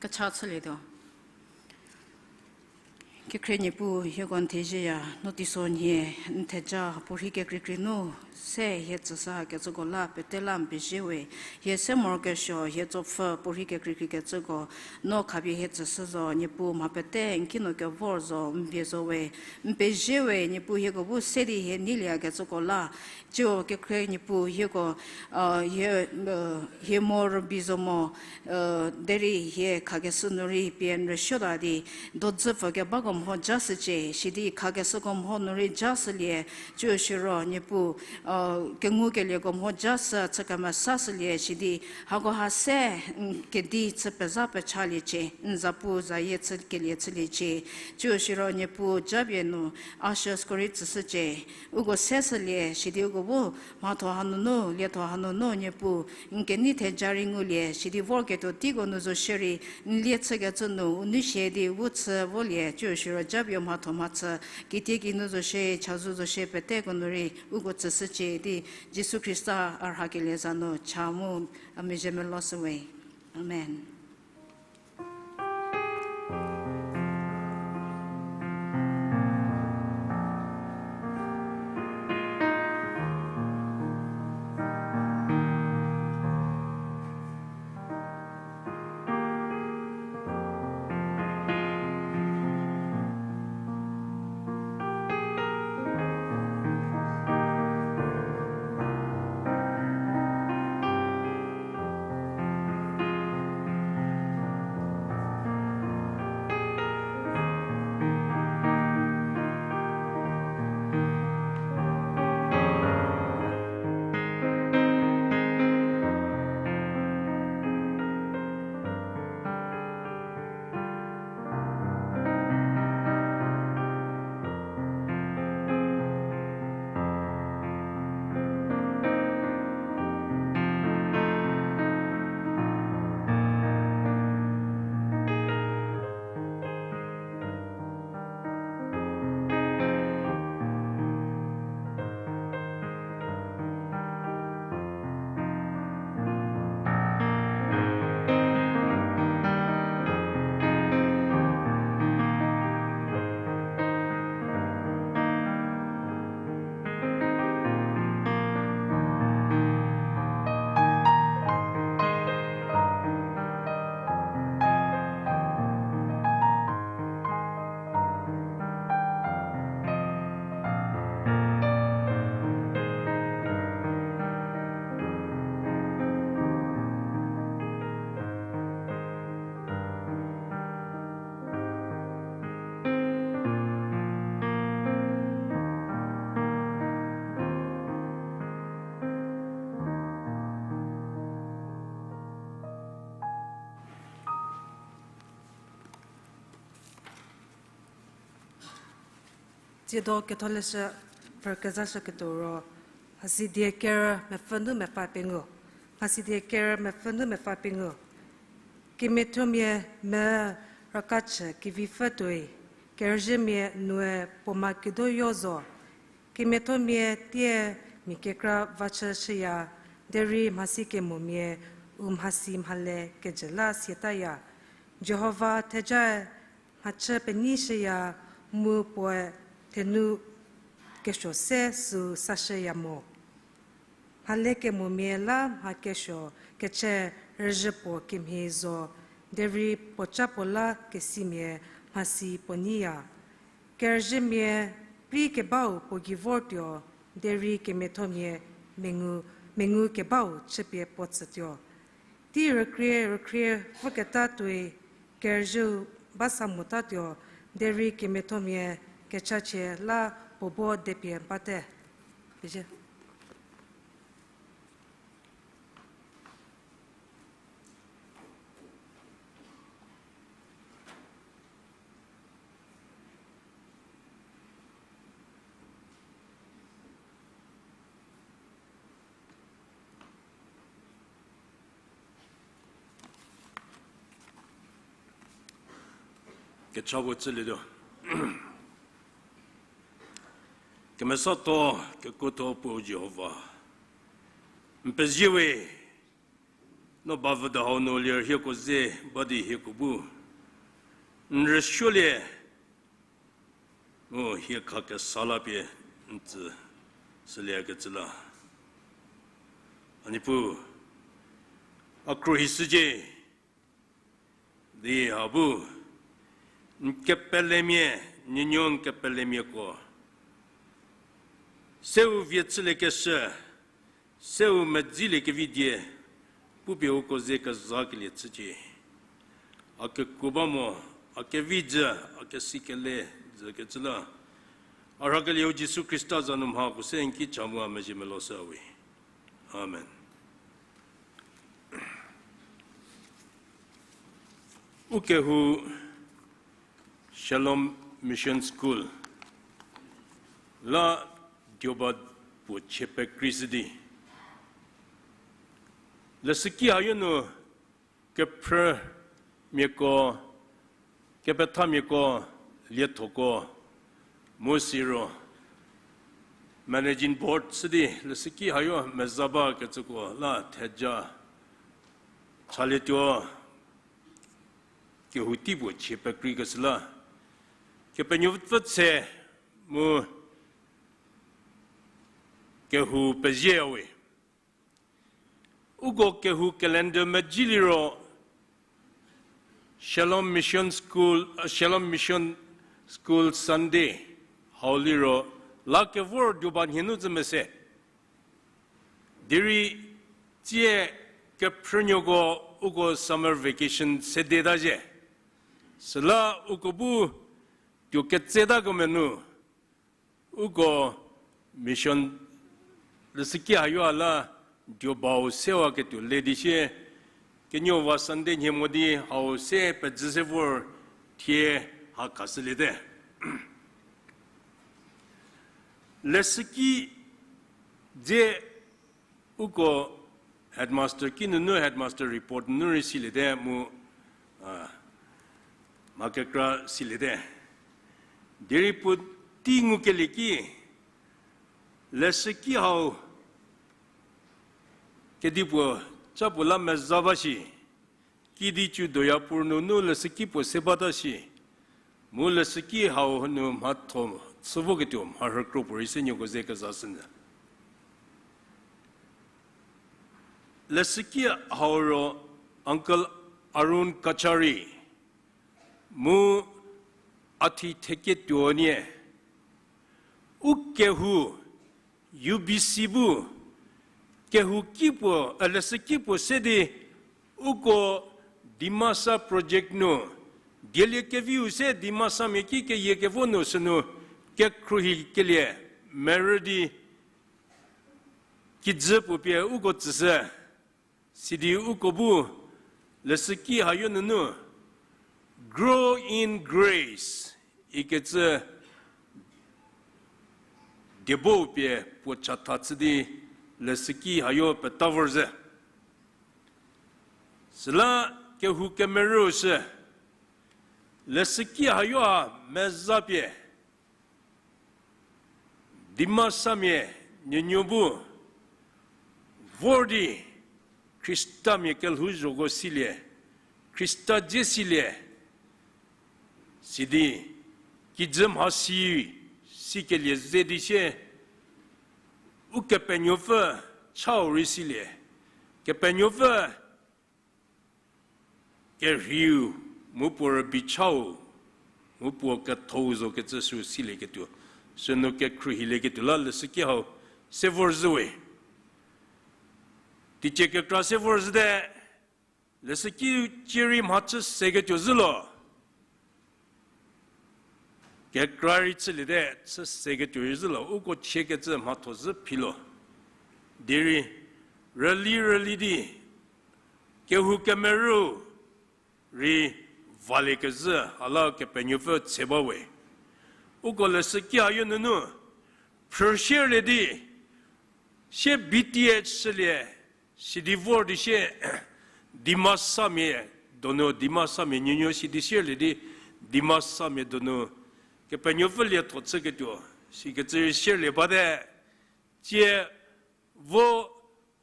Kecha chülietuo. Kekhrie Niepuu, hieko n thezieya, no teisonhie n theja puorhi kekreikrei nu se hie tsüshü kecüko la pete la n pezie we. Hie se morokesuo hie tsopfü puorhi kekreikreikecüko no khapie hie tsüshü zo, Niepuu mha pete n kinu kevor zo, n vie zo we, n pezie we, Niepuu hieko bu se di hie neilieyakecüko la. Tsiu kekhrie Niepuu hieko, a, hie, hie mo rübei zo mo, derei hie khakeshü nu rei pie n rüsuota di, dodzüpfü kebako mho jashücie, sidi khakeshüko mho nu rei jashülie, tsiu siro Niepuu, kengukelieko mho jashü chü kemesashülie, sidi hakoha se, n kedi chü pezha pechaliecie, n zapu zayie chükelie chüliecie, tsiu siro Niepuu japie nu ushersko rei tsüshücie, uko seshülie, sidi uko bu mhatho hanunu, lietho hanunu, Niepuu, n kenei theja rei ngulie, sidi vorketuo teiko nu zo shierei, n lie chükecü nu, u nu shie di, u chü volie, tsiu siro japie mhatho mhachü, kitiekinu zo shie, chazou zo shie, peteko nu rei, uko tsüshücie di, Jisu Khrista a rhakelie za nu, cha mu, a mezhie meloshü we. Amen. Tsiedo ketholeshü pfürkezhashüketuo ro, Mhasidie kerü mepfü nu mepfü pengou, Mhasidie kerü mepfü nu mepfü pengou. Kemiathomia me raka chü kevipfü tuoi, kerüzhiemia nue puo ma kedoyo zo. Kemiathomia tie mia kekra vachü shüya, derei mhasi kemomia u mhasi mhale kejü la siataya. Jihova thejae mhachü penei shüya, mu puoe thenu kesuo se süu sashüya mo. mhale kemomia la mha kesuo kechü rüzhü puo kemhie zo, derei puoca puo la kesimia mhasi puo nyiya. Kerüzhümia prei kebau puo gei vortuo, derei kemiathomia mengu, mengu kebau chüpie puo tsütuo. Tei rükrie rükrie voketa tuoi kerüzhüu ba sa motatuo, derei kemiathomia kechachie la puo bo depie bate. Kechako chülietuo. Kemesatho, kekuotho puo Jihova. N pezie we, no ba vüda hau nu ler hieko ze ba di hieko bu n rüsuolie, mu hie khakesa la pie n tsü süliekecü la. A Niepuu, a khruohishücie, di ha bu n kepelemia, nuonuo n kepelemiako seu vie chüliekeshü, seu medziliekevi die pupie uko ze kezakelie chücie. A kekuo ba mo, a kevi jü, a kesikele jükecü la, a rhakelieu Jisu Khrista za nu mha puo se n ki cha mu a mezhie meloshüwe. Amen. Ukehou Shalom Mission School la dioba puo chie pekreishü di, leshüki hayo nu kephrümiako, kepethamiako, liethoko, mu siro managing board chü di leshüki hayo meza bakecüko la theja chalietuo. Kehou tei puo chie pekreikeshü la Kepenuopfü tse mu kehou pezieyawe. Uko kehou calendar medzi liro Shalom Mission School, Shalom Mission School Sunday hau liro la kevor dioba nhie nu zü mese. Derei tsie kephrünuoko uko summer vacation sedeta zhie. Süla uko bu tuo ketseta kemenu uko mission leshüki hayo a la diobau sewaketuo le di sie, kenuowa Sunday nhie mo di hau se pezü se vor thie ha khashüliete. Leshüki dze uko headmaster kinunu headmaster report nu rei siliete mu, a, mha kekra siliete. Derei puotei ngukelie ki, leshüki hau kedipuo ca puo la meza ba shi, kidi cü doya pur nunu leshüki puo se bata shi, mu leshüki hau nu mhatho chü voketuo mharhükro puorei se nieko ze kezashünyü. Leshüki hau ro Uncle Arun Kachari mu a thei theketuo nie, u kehou U B C bu kehou ki puo, a, leshüki puo se di uko Dimasa project nu, dieliekeviu se Dimasamia ki keyiekevo nu sünu kekhruohikelie merü di kijü puo pie uko tsüshü. Sidi uko bu leshüki hayo nunu Grow in Grace ikecü diebo pie puo chatha chü di leshüki hayo peta vorzhü. Süla kehou kemerüu sü leshüki hayo ha meza pie Dimasamia nuonuo bu vor di Khristamia kelhouzhoko silie, Khrista dze silie, sidi kijü mhasi sikelie ze di sie, Ukepenuopfü chau rei silie. Kepenuopfü kerheiu mu puo rübei chau mu puo kethou zo kecü sü silieketuo, sünu kekhruohilieketuo la leshüki hau se vorzhüwe. Teicie kekra se vorzhüte, leshüki cierei mhachü seketuo zhülo. Kekra rei chüliete, chü seketuo rei zhülo, uko chiekecü mhatho zhü philo. Derei rüli rüli di kehou kemerü rei valie kezhü a la Kepenuopfü tse bawe. Uko leshüki hayo nunu phrüshierlie di, sie B Th shülie, sidi vor di sie Dimasamia donu, Dimasamia nuonuo sidi sierlie di, Dimasamia donu Kepenuopfü lietho chüketuo, sikecü rei sierlie bate. Tsie vo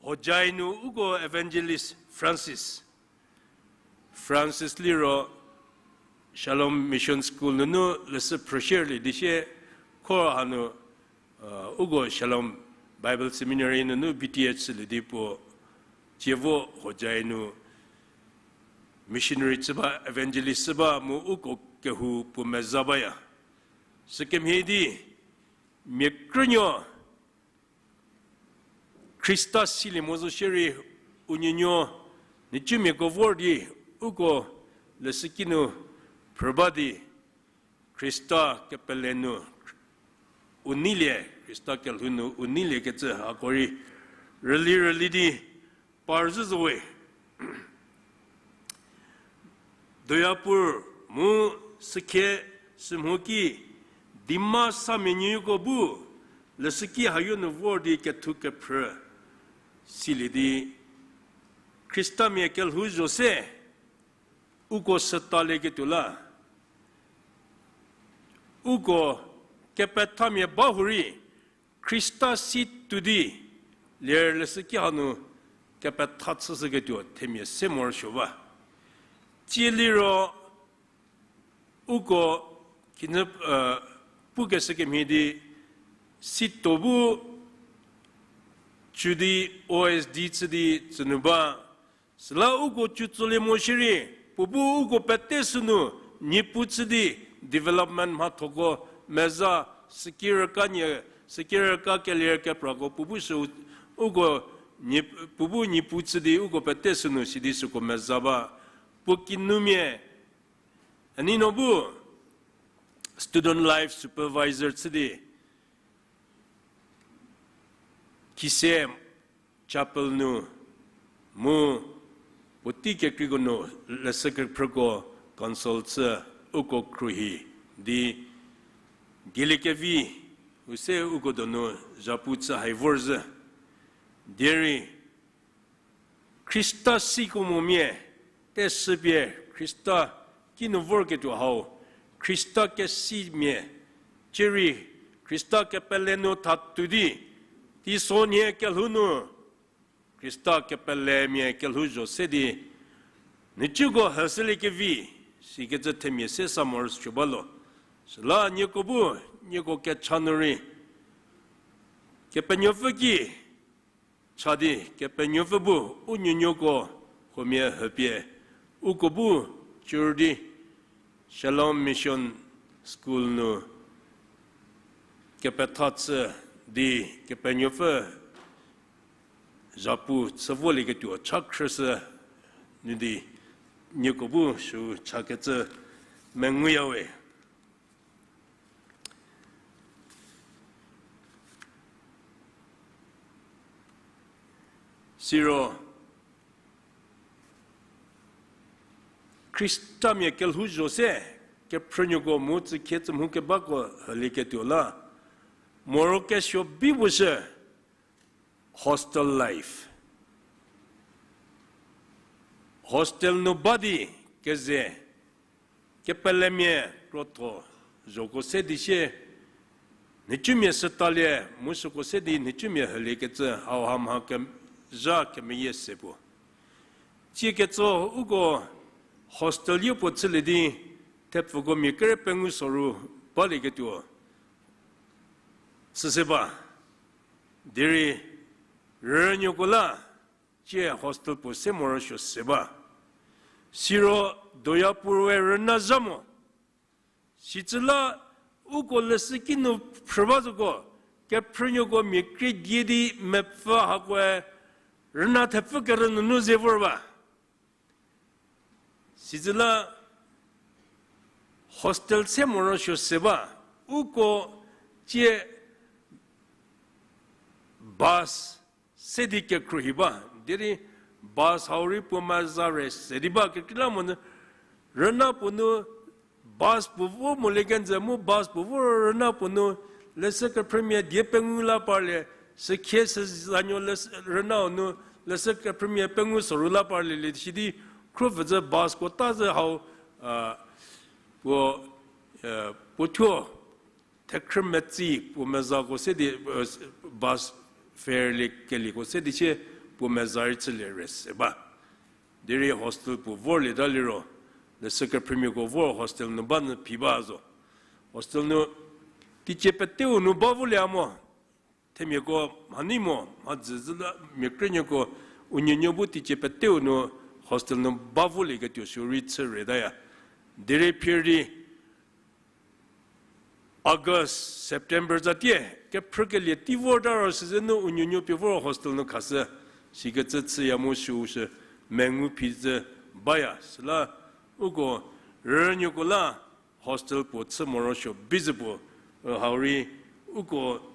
Hojai nu uko evangelist Francis. Francis liro Shalom Mission School nunu leshü phrüshierlie di sie khor hanu, uko Shalom Bible Seminary nunu B Th shülie di puo tsie vo Hojai nu missionary chü ba, evangelist chü ba mu uko kehou puo meza baya. Sükemhie di mia krünuo Khrista silie mo zo shierei, u nuonuo nhicumiako vor di uko leshüki nu phrü ba di, Khrista kepele nu u neilie, Khrista kelhou nu u neilie kecü hako rei rüli rüli di par zhü zowe. Doyapur mu sükhie sümho ki Dimasamia nuonuoko bu leshüki hayo nu vor di kethu kephrü silie di Khristamia kelhouzho se uko sütalieketuo la, uko kepethamia ba hurei Khrista si tuo di ler leshüki hanu kepetha chüshüketuo themia se morosuo ba. Tsie liro uko khinhie pukeshü kemhie di sito bu cü di O S D chü di tsünu ba. Süla uko cü tsolie mo shierei, puo bu uko pete sünu niepu chü di development mhathoko meza, süki rüka nie, süki rüka keler keprako puo bu sü uko nie, puo bu niepu chü di uko pete sünu sidi süko meza ba. Puo kinumia, anino bu student life supervisor chü di khise chapel nu mu puotei kekreiko nu leshü kephrüko council chü uko khruohi di dieliekevi u se uko donu zhapu chü hai vorzhü. Derei Khrista siko momia, tesüpie Khrista kinu vorketuo hau, Khrista kesimia, cierei Khrista kepele nu thatuo di, teisonhie kelhou nu Khrista kepelemia kelhouzho se di, nhicuko heshüliekevi, sikecü themia se sa morosuo ba lo. Süla nieko bu, nieko kecha nu rei Kepenuopfü ki cha di, Kepenuopfü bu u nuonuoko huomia hüpie, uko bu cür di Shalom Mission School nu kepetha chü di Kepenuopfü zhapu chü volieketuo cha khrüshü nu di nieko bu sü chakecü menguyawe. Siro, Khristamia kelhouzho se, kephrünuoko mu tsükhie tsü mhu kebako hülieketuo la, morokesuo bi pushü, hostel life. Hostel nu ba di keze, kepelemia krotho zhoko se di sie, nhicumia sütalie mu süko se di nhicumia hüliekecü hauha mha kezha kemeyie se puo. Tsieketso uko hostel yopuo chülie di thepfuko mia kere pengou soru balieketuo chüse ba. Derei rünuoko la, tsie hostel puo se morosuo se ba. Siro Doyapur we rüna zha mo. Sicü la uko leshüki nu phrü ba zoko, kephrünuoko mia krie die di mepfü hakoe rüna thepfü kerü nunu ze vor ba. Sicü la hostel se morosuo se ba, uko tsie bus se di kekhruohi ba, derei bus hau rei puo meza re se di ba kekreilamonyü, rüna puo nu bus puo vo molie kenjü mu bus puo vo rüna puo nu leshü kephrümia die pengou la parlie, sükhie süzanuo leshü, rünau nu leshü kephrümia pengou soru la parlie le sidi, khruopfüzhü busko ta zhü hau, a, puo, e, puo thuo thekhrü metsi puo mezako se di, e, bus fare lie kelieko se di sie puo meza rei chülie re se ba. Derei hostel puo vorlieta liro, leshü kephrümiako vor hostel nu ba nyü phi ba zo. Hostel nu teicie peteu nu ba volie mo. Themiako mhanei mo, mhadzü zhü la mia krünuoko, u nuonuo bu teicie peteu nu hostel nu ba volieketuo sü rei chü retaya. Derei phir di August, September zatie kephrükelie tei vorta ro süzü nu u nuonuo pie vor hostel nu khashü, sikecü chüya mu süu sü mengu phi zhü baya. Süla uko rünuoko la hostel puo chü morosuo bizhü puo, e, hau rei uko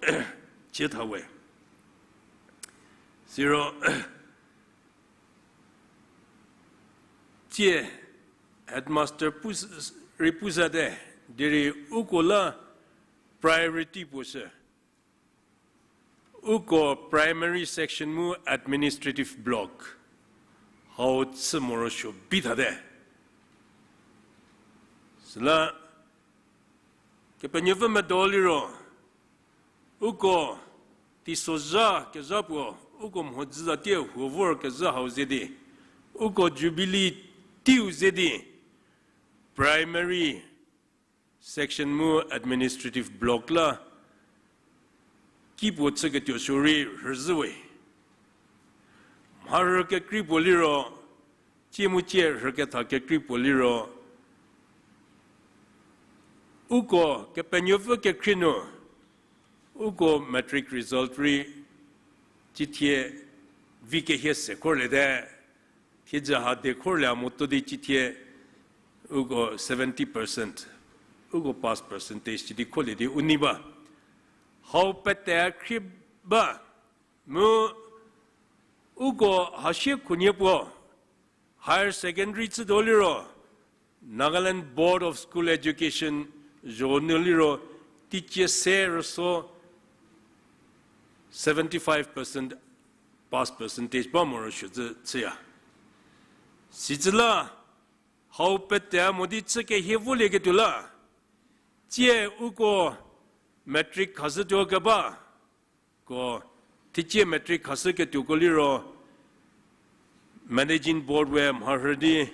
cie tha we. Siro tsie headmaster pu, rei pu zhüte, derei uko la priority puo sü uko primary section mu administrative block hau chü morosuo bi thate. Süla Kepenuopfü medo liro, uko teisozha kezha puo, uko mhodzü zatie huo vor kezhü hau ze di, uko jubilee teiu ze di, primary section mu administrative block la ki puo chüketuo sü rei rhüzhü we. Mharhü kekrei puo liro, tsie mu tsie rhüketha kekrei puo liro, uko Kepenuopfü kekhrie nu, uko matric result rei cithie vi kehie se khorliete, thiedzü ha de khorlie mo tuo di cithie uko seventy percent, uko pass percentage sidi kholie di u nei ba. Hau pete khrie ba, mu uko hasie khunhie puo, higher secondary chütuo liro, Nagaland Board of School Education zho nu liro, teicie se rüso seventy five percent pass percentage ba morosuo zhü chüya. Sicü la, hau pete mo di chü kehie volieketuo la, tsie uko matric khashütuo keba, ko, teicie matric khashüketuoko liro, managing board we mharhü di,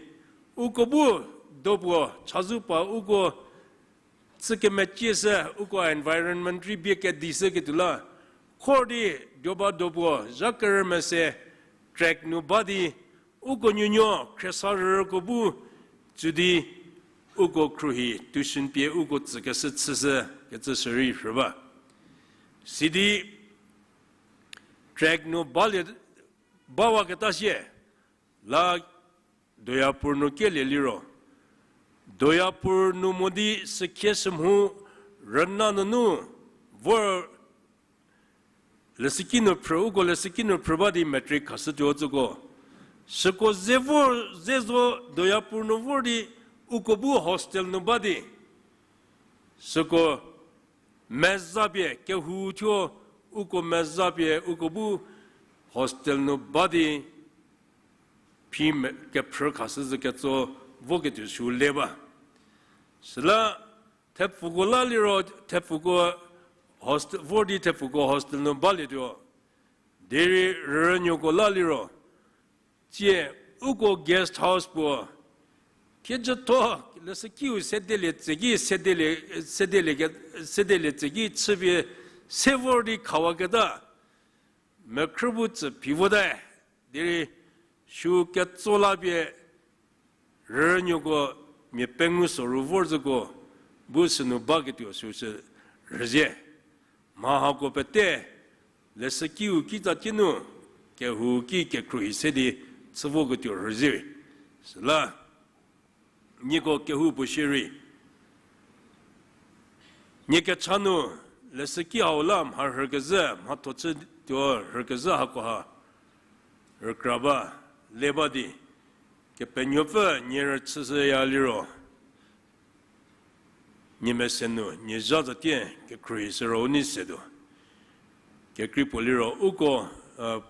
uko bu dopuo chazou pa uko chü kemecie shü, uko environment rei bie kedi shüketuo la, khor di, doba dopuo zha kerü mese track nu ba di, uko nuonuo khriesarüko bu tsü di, uko khruohi tuition pie uko tsükeshü chüshü kecü sürei rhü ba. Sidi track nu balie, bawaketa sie, la Doyapur nu kelie liro, Doyapur nu mo di sükhie sümhou rüna nunu vor leshüki nu phrü, uko leshüki nu phrü ba di matric khashütuo tsüko. Süko ze vor, ze zo Doyapur nu vor di uko bu hostel nu ba di. Süko meza pie kehou thuo, uko meza pie uko bu hostel nu ba di phi me-, kephrü khashü zhü ketso voketuo sü le ba. Süla thepfuko la liro, thepfuko hostel, vor di thepfuko hostel nu balietuo. Derei rünuoko la liro, tsie uko guest house puo thiedzütho leshükiu sedelie tseki, sedelie, sedelie ke, sedelie tseki chüpie se vor di khawaketa. mekhrü bu tsü phi vote, derei sü ketso la pie rünuoko mia pengou soru vor zhüko bu sünu baketuo süsü rhüzie. Mha hako pete leshükiu kitsa kinu kehou ki kekhruohi se di chü voketuo rhüzie. Süla nieko kehou puo shierei nie kecha nu leshüki hau la mharhü kezhü, mhatho chütuo rhü kezhü hakoha rükra ba, le ba di, Kepenuopfü nie rüchüshüya liro, nie mese nu nie zha zatie kekhruohi süro u nei setuo. Kekrei puo liro uko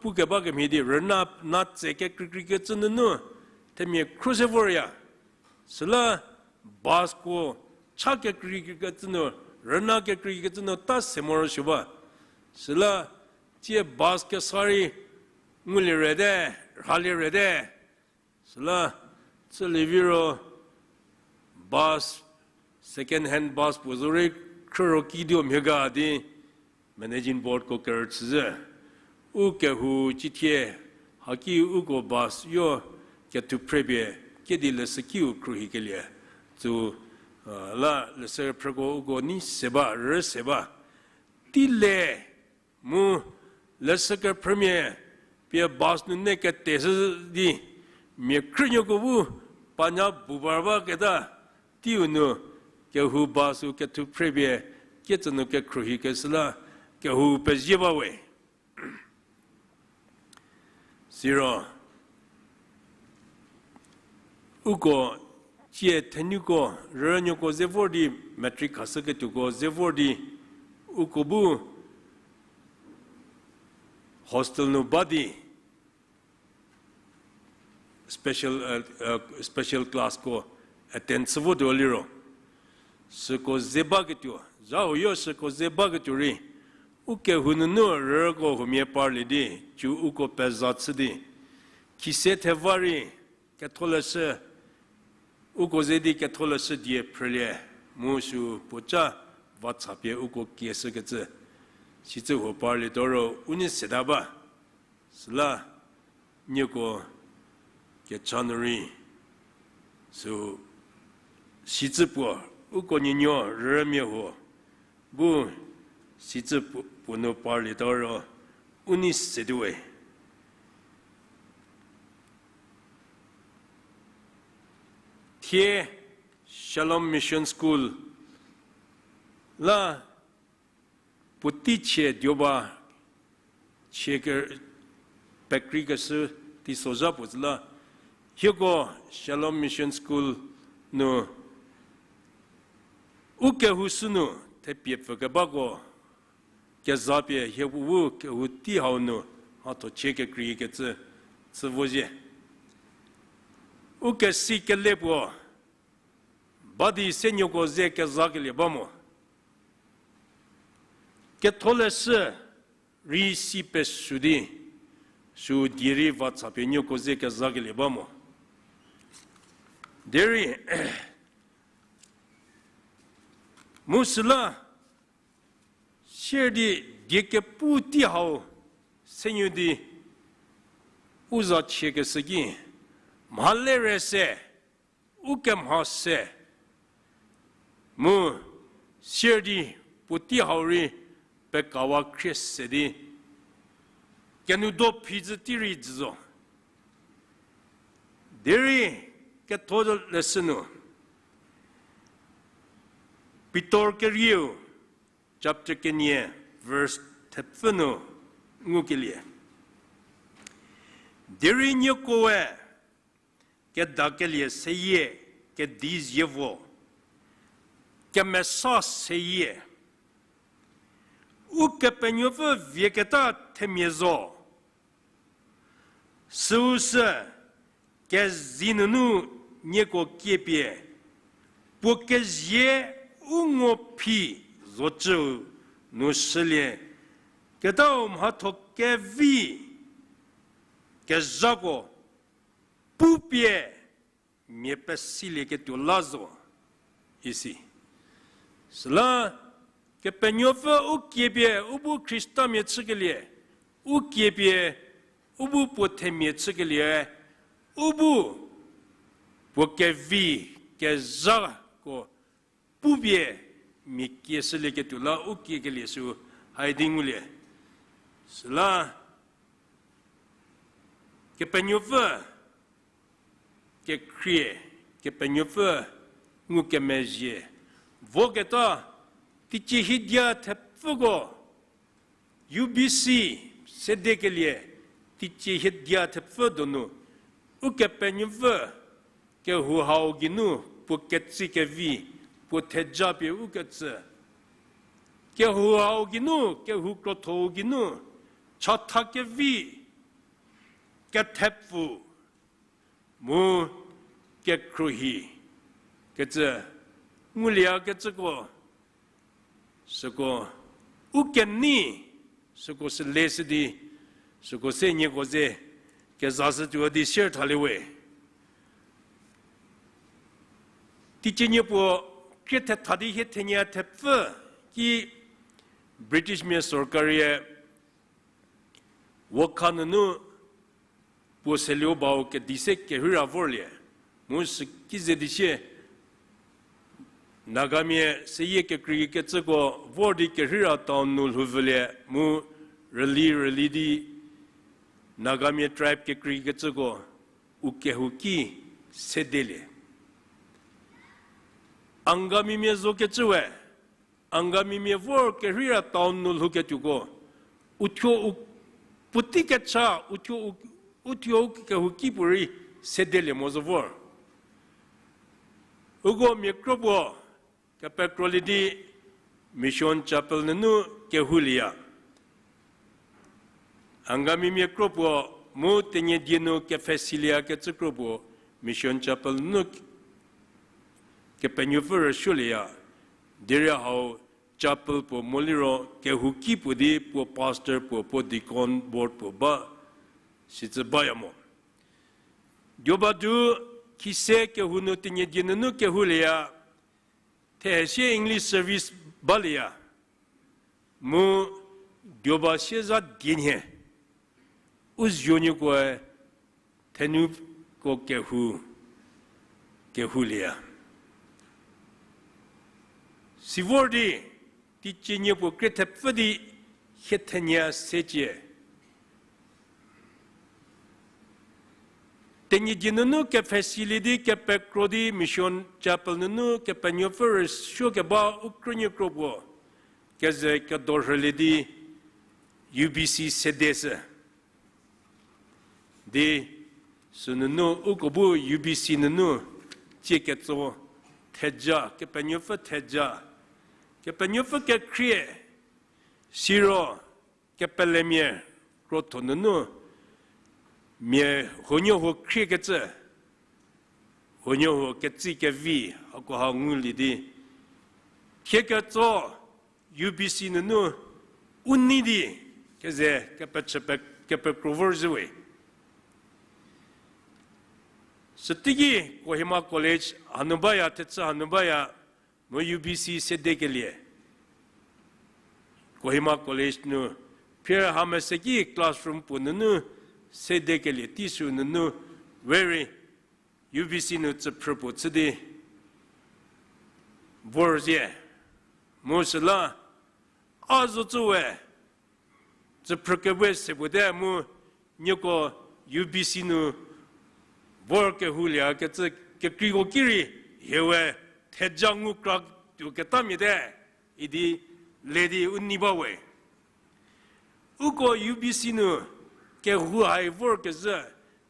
pukeba kemhie di rüna natse kekreikrei kecü nunu themia khro se vorya. Süla busko cha kekreikecü nu, rüna kekreikecü nu ta se morosuo ba. Süla tsie bus kesa rei ngulie rüte, rhalie rüte. Süla chülie viro bus, second hand bus puo zorei khrüro kiduo mhie ga di managing boardko kerüchüzhü. U kehou cithie haki uko bus yo kethuphrephie kedi leshükiu khruohikelie tsü la leshü phrüko uko nei se ba, rü se ba. Tei le mu leshü kephrümia pie bus nunu keteshü di mia khrünuoko bu panya bubar ba keta teiu nu kehou bus-u kethuphrephie kietsü nu kekhruohikeshü la kehou pezie ba we. Siro uko tsie thenuko rünuoko ze vor di matric khashüketuoko ze vor di uko bu hostel nu ba di special, special classko attend chü votuo liro süko ze baketuo, zha huoyo süko ze baketuo rei u kehou nunu rüko huomia parlie di, cü uko peza chü di, khise theva rei ketholeshü, uko ze di ketholeshü die phrülie, mu sü puoca vatsapie uko kieshükecü, sicü huo parlietuo ro u nei seta ba. Süla nieko kecha nu rei sü sicü puo, uko nuonuo rümia huo bu sicü puo, puo nu parlietuo ro u nei setuo we. Thie Shalom Mission School la puotei chie duo ba chie ke, pekreikeshü teisozha puo zhü la, hieko Shalom Mission School nu u kehou sünu thepie pfükebako kezapie hie u kehou tei hau nu mhatho chie kekreikecü chü vozie. U kesi kele puo ba di se nieko ze kezakelie ba mo. Ketholeshü rei si pesü di, sü die rei vatsapie nieko ze kezakelie ba mo. Derei mu süla sier di die kepu tei hau senuo di u za chiekeshü ki, mha lere se, u kemha se, mu sier di puotei hau rei pekawa khrie se di, kenou do phi zhü tei rei jü zo. Derei ketholeshü nu, Pitor kerieu, chapter kenie, verse thepfü nu ngukelie. Derei niekoe kedakelie seyie, kedi zievo, kemesa seyie, Ukepenuopfü vieketa themia zo. Süusü kezei nunu nieko kiepie, puo kezie u nguphi zocüu nu shülie ketau mhatho kevi kezhako pupie mia pesilieketuo la zo, isi. Süla Kepenuopfü u kiepie u bu Khristamia chükelie, u kie pie, u bu puo themia chükelie, u bu puo kevi kezhako pupie mia kie shülieketuo la u kiekelie sü haidi ngulie. Süla Kepenuopfü kekhrie, Kepenuopfü ngukemezhie voketa teicie hiedia thepfüko, U B C sedekelie teicie hiedia thepfü donu, Ukepenuopfü kehou hau geinu puo ketsi kevi, puo theja pie ukecü, kehou hau geinu, kehou krotho-u geinu, chatha kevi, kethepfu, mu kekhruohi kecü ngulieya kecüko, süko u kenei, süko sü leshü di, süko se nieko ze kezashütuo di sier thalie we. Teicie nie puo krie thetha di hie thenie thepfü ki British mia sorkarie Wokha nunu puo seluo bau kedi se kerheira vorlie. Mu süki ze di sie Nagamia seyie kekreikecüko vor di kerheira town nu lhouvülie mu rüli rüli di Nagamia tribe kekreikecüko u kehou ki sedelie. Angamimia zokecü we, Angamimia vor kerheira town nu lhouketuoko, uthuo u puotei kecha, uthuo u, uthuo u kehou ki puorei sedelie mo zo vor. Uko mia kro puo kepekrolie di Mission Chapel nunu kehoulieya. Angamimia kro puo mu Tenyidie nu kepfhesilieya kecü kro puo Mission Chapel nunu Kepenuopfü rüsuolieya. Derei hau chapel puo moliro kehou ki puo di puo pastor puo, puo deacon board puo ba, sicü baya mo. Diobadu khise kehou nu Tenyidie nunu kehoulieya, thehesie English service balieya. Mu Dioba sieza dienhie u zuonuokoe thenuko kehou, kehoulieya. Sivor di, teicie nie puo krie thepfü di hie thenie secie. Tenyidie nunu kepfhesilie di kepekro di Mission Chapel nunu Kepenuopfü rüsuokeba u krünuo kro puo keze kedo rhülie di U B C sede shü. Di sünunu uko bu U B C nunu tsie ketso theja, Kepenuopfü theja, Kepenuopfü kekhrie, siro kepelemia krotho nunu mia huonuo huo khriekecü, huonuo huo ketsi kevi hakoha ngulie di thie ketso U B C nunu u nei di keze kepechü pe, kepekro vorzhüwe. Süteiki Kohima College hanu baya, thechü hanu baya, mu U B C sedekelie Kohima College nu phier hamese ki classroom puo nunu sedekelie tei sü nunu we rei U B C nu tsüphrü puo chü di vorzhie. Mu süla a zocü we tsüphrü kewe se puo te mu nieko U B C nu vor kehouliekecü kekreiko ki rei hie we theja ngu kra tuoketamia te idi le di u nei ba we. Uko U B C nu kehou hai vorkezhü,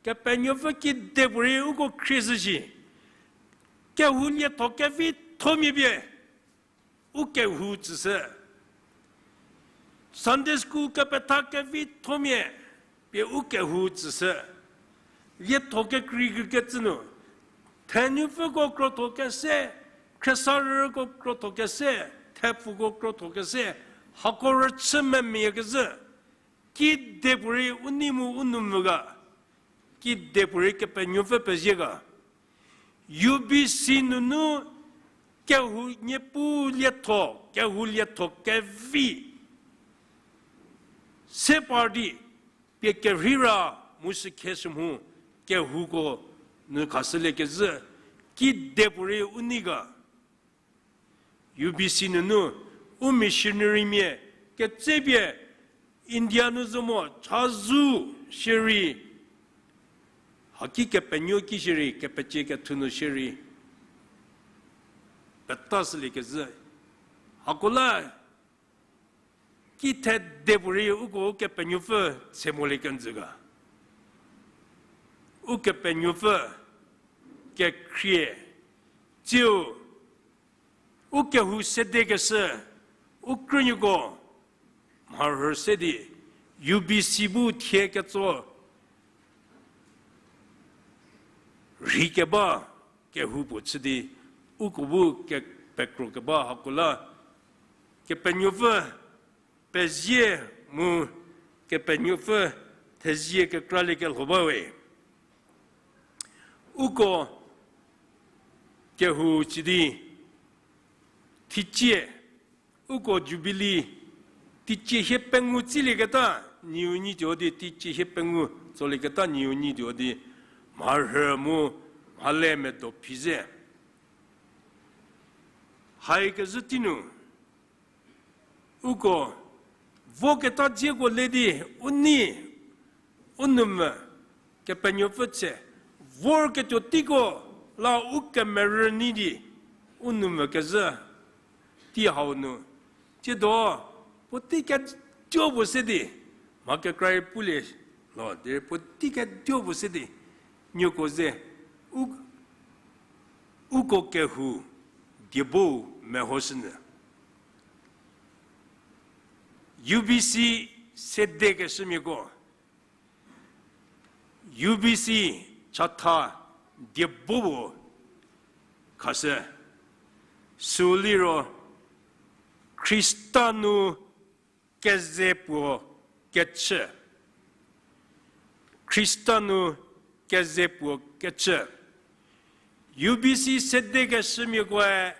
Kepenuopfü kidepuorei uko khrieshü shi. Kehou lietho kevithomia pie u kehou tsüshü. Sunday school kepetha kevithomia pie u kehou tsüshü. Lietho kekreikecü nu, thenupfüko krotho kese, khriesarüko krotho kese, thepfuko krotho kese, hako rüchü memia kezhü, kidepuorei u nei mu u nou mvü ga, kidepuorei Kepenuopfü pezie ga. U B C nunu kehou niepu lietho, kehou lietho kevi se par di, pie kerheira mu sükhe sü mhu kehouko nu khashülie kezhü, kidepuorei u nei ga. U B C nunu, u missionarymia ketsepie India nu zo mo chazou shierei, haki kepenuo ki shierei, kepecie kethu nu shierei, peta shülie kezhü. Hako la, kithedepuorei uko Ukepenuopfü tse molie kenjü ga. Ukepenuopfü kekhrie, tsiu u kehou sedekeshü, u krünuoko mharhü se di, U B C bu thie ketso rhi keba kehou puo chü di, uko bu kepekro keba hako la, Kepenuopfü pezie mu Kepenuopfü thezie kekraliekelho bawe. Uko kehou chü di, thicie, uko Jubilee, teicie hie pengou tsilieketa, niu nyi tuo di, teicie hie pengou tsolieketa niu nyi tuo di, mharhü mu mhale medo phi ze. Hai kezhü tei nu, uko voketa dzieko le di, u nei, u nou mvü, Kepenuopfü tse, vorketuo teiko la u kemerü nei di, u nou mvü kezhü tei hau nu, tsiedo, puotei ketuo puo se di, mha kekra rei pulie lo, derei puotei ketuo puo se di, nieko ze, u, uko kehou diebo mehoshünyü. U B C sedekeshümiako, U B C chatha diebo puo khashü, sü liro Khrista nu keze puo kechü. Khrista nu keze puo kechü. U B C sedekeshümiakoe,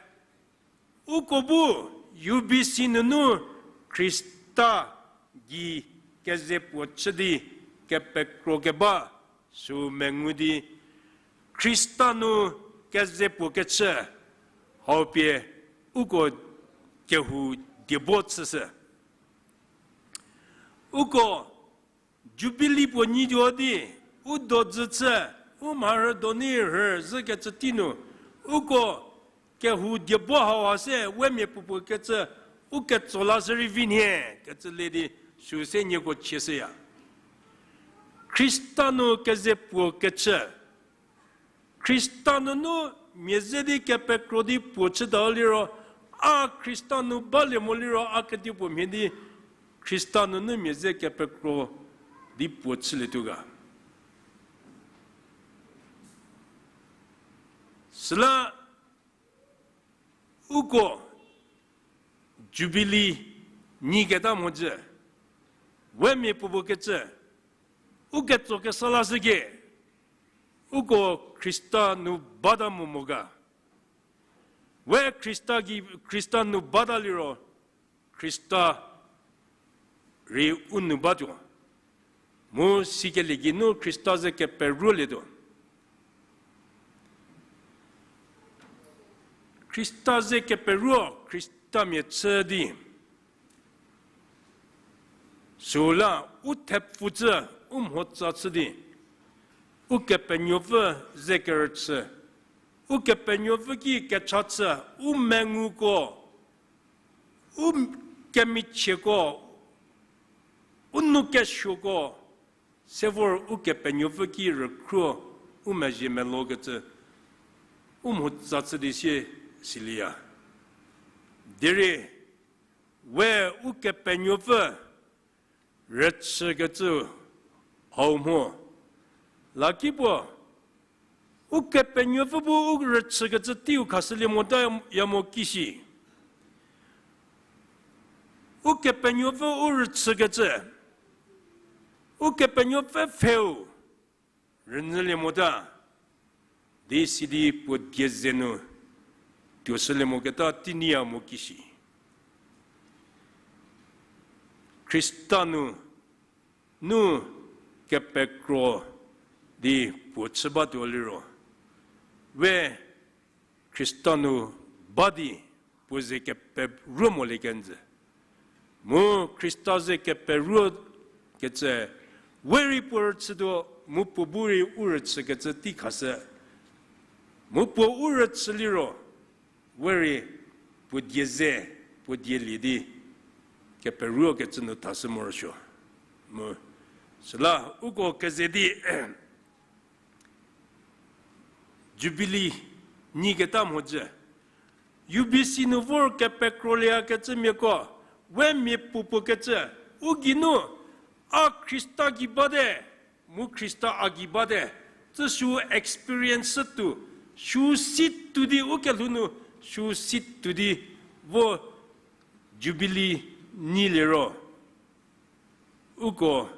uko bu U B C nunu Khrista gei keze puo chü di kepekro keba sü mengu di, Khrista nu keze puo kechü, hau pie uko kehou diebo chüshü. Uko Jubilee puo nyituo di, u dojü chü, u mharhü do nei rhü zhükecü tei nu, uko kehou diebo hauha se we mia puopuo kecü, u ketso la shü rei vi nhie kecü le di, sü se nieko chieshüya. Khrista nu keze puo kechü. Khrista nunu mia ze di kepekro di puo chüta liro, a Khrista nu balie mo liro a kedipuo mhie di Khrista nunu mia ze kepekro di puo chülietuo ga. Süla uko Jubilee nyiketa mhodzü, we mia puopuo kecü, u ketso kesa lashükie, uko Khrista nu bata mo mo ga. We Khrista gei, Khrista nu bata liro, Khrista rei u nu batuo. Mu sikelie geinu Khrista ze keperuolietuo. Khrista ze keperuo, Khristamia chü di. Süla u thepfü chü, u mhotsa chü di. Ukepenuopfü ze kerüchü. Ukepenuopfü ki kecha chü, u menguko, u kemichieko, u nou kesuoko, se vor Ukepenuopfü ki rükhruo, u mezhie melokecü, u mhotsa chü di sie silieya. Derei, we Ukepenuopfü rüchükecü hau mho. Lakipuo, Ukepenuopfü bu u rüchükecü teiu khashülie motaya mo kishi. Ukepenuopfü u rüchükecü, Ukepenuopfü pfheu rünyülie mota, di sidi puo die ze nu tuoshülie moketa teinyiya mo kishi. Khrista nu, nu kepekro di puo chü batuo liro, we Khrista nu ba di puo ze keperuo molie kenjü. Mu Khrista ze keperuo kecü, we rei puo rüchütuo, mu puo bu rei u rüchükecü tei khashü. Mu puo u rüchü liro, we rei puo die ze, puo die lie di keperuo kecü nu thashü morosuo. Mu süla uko keze di Jubilee nyiketa mhodzü, U B C nu vor kepekrolie kecümiako, we mia puopuo kecü, u geinu, a Khrista gei bate, mu Khrista a gei bate, tsü sü experience shütuo, sü si tuo di u kelhou nu, sü si tuo di vo Jubilee nyi liro, uko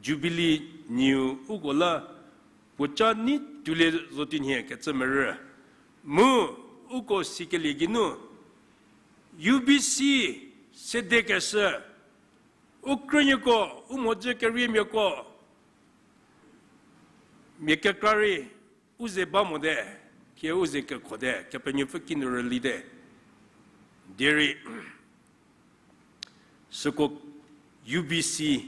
Jubilee nyiu uko la puoca nei tuolie zo tinhie kecü merü. Mu uko sikelie geinu, U B C sedekeshü, u krünuoko, u mhodzü keriemiako, mia kekra rei u ze ba mote, thie u ze kekhote, Kepenuopfü kinu rülite. Derei süko U B C,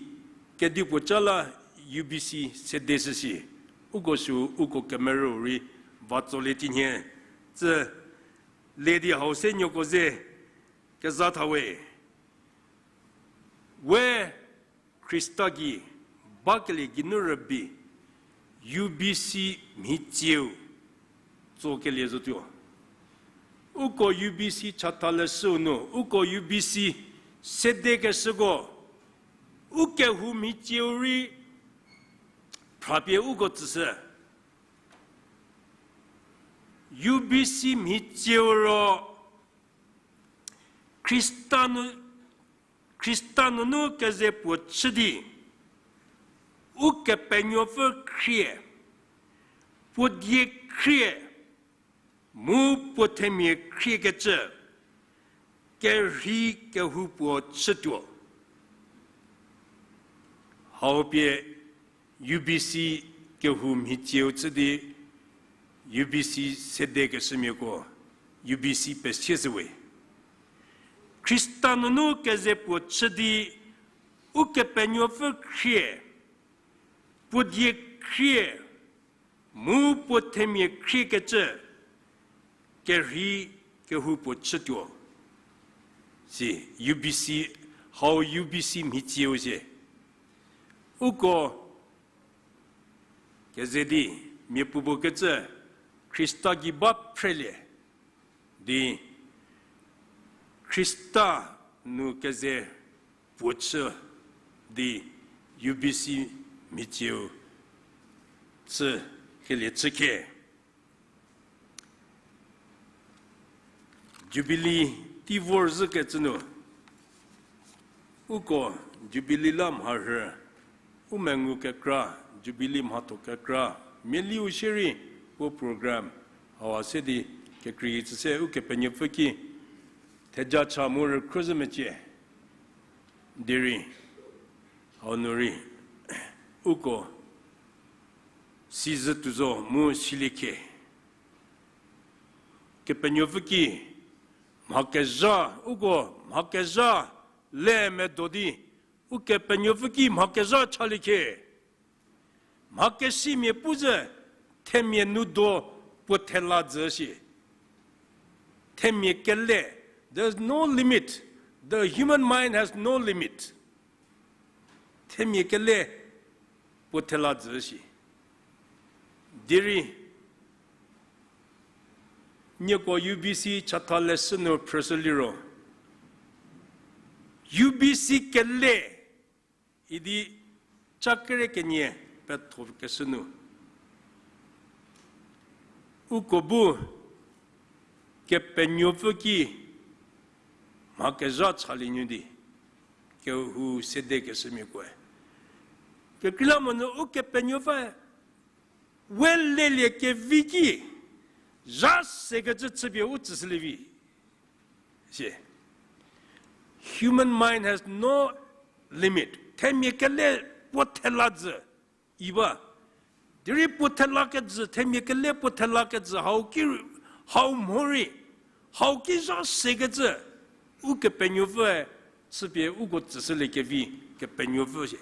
kedipuo ca la U B C sede shüshi, uko sü uko kemerü rei va tsolie tinhie, tsü le di hau se nuoko ze keza thawe. We Khrista gei bakelie geinu rübei, U B C mhitsieu tsokelie zotuo. Uko U B C chatha leshüu nu, uko U B C sedekeshüko, u kehou mhitsieu rei phrapie uko tsüshü. U B C mhitsieu ro Khrista nu, Khrista nunu keze puo chü di, Ukepenuopfü khrie, puo die khrie, mu puo themia khriekecü, kerhei kehou puo chütuo. Hau pie U B C kehou mhitsieu chü di, U B C sedekeshümiako, U B C pesie shüwe. Khrista nunu keze puo chü di, Ukepenuopfü khrie, puo die khrie, mu puo themia khriekecü, kerhei kehou puo chütuo. Si, U B C, hau U B C mhitsieu sie. Uko keze di, mia puopuo kecü, Khrista gei ba phrelie di, Khrista nu keze puo chü di, U B C mhitsieu chü kelie chü khe. Jubilee tei vorzhükecü nu, uko Jubilee la mharhü, u mengu kekra, Jubilee mhatho kekra, mialiu shierei puo program hau se di kekrei tsü se Ukepenuopfü ki theja cha mu rükhro zhü mecie. Derei hau nu rei uko sizhü tuo zo mu silie khe. Kepenuopfü ki mha kezha, uko mha kezha le medo di, Ukepenuopfü ki mha kezha chalie khe. Mha kesimia pu zhü, themia nu do puo thela zhü shi. Themia kele, there's no limit. The human mind has no limit. Themia kele puo thela zhü shi. Derei nieko U B C chatha leshü nu phrüshü liro, U B C kele idi ca kere kenie pethokeshü nu, uko bu Kepenuopfü ki mha kezha chalie nyu di, kehou sedekeshümiakoe. Kekreilamonyü Ukepenuopfü we lelie kevi ki zha sekecü chüpie u tsüshülie vi. Sie. Human mind has no limit. Themia kele puo thela zhü. i ba. Derei puo thela kejü, themia kele puo thela kejü, hau ki, hau mhorei, hau ki zha sekecü, Ukepenuopfüe chüpie uko tsüshülie kevi, Kepenuopfü sie.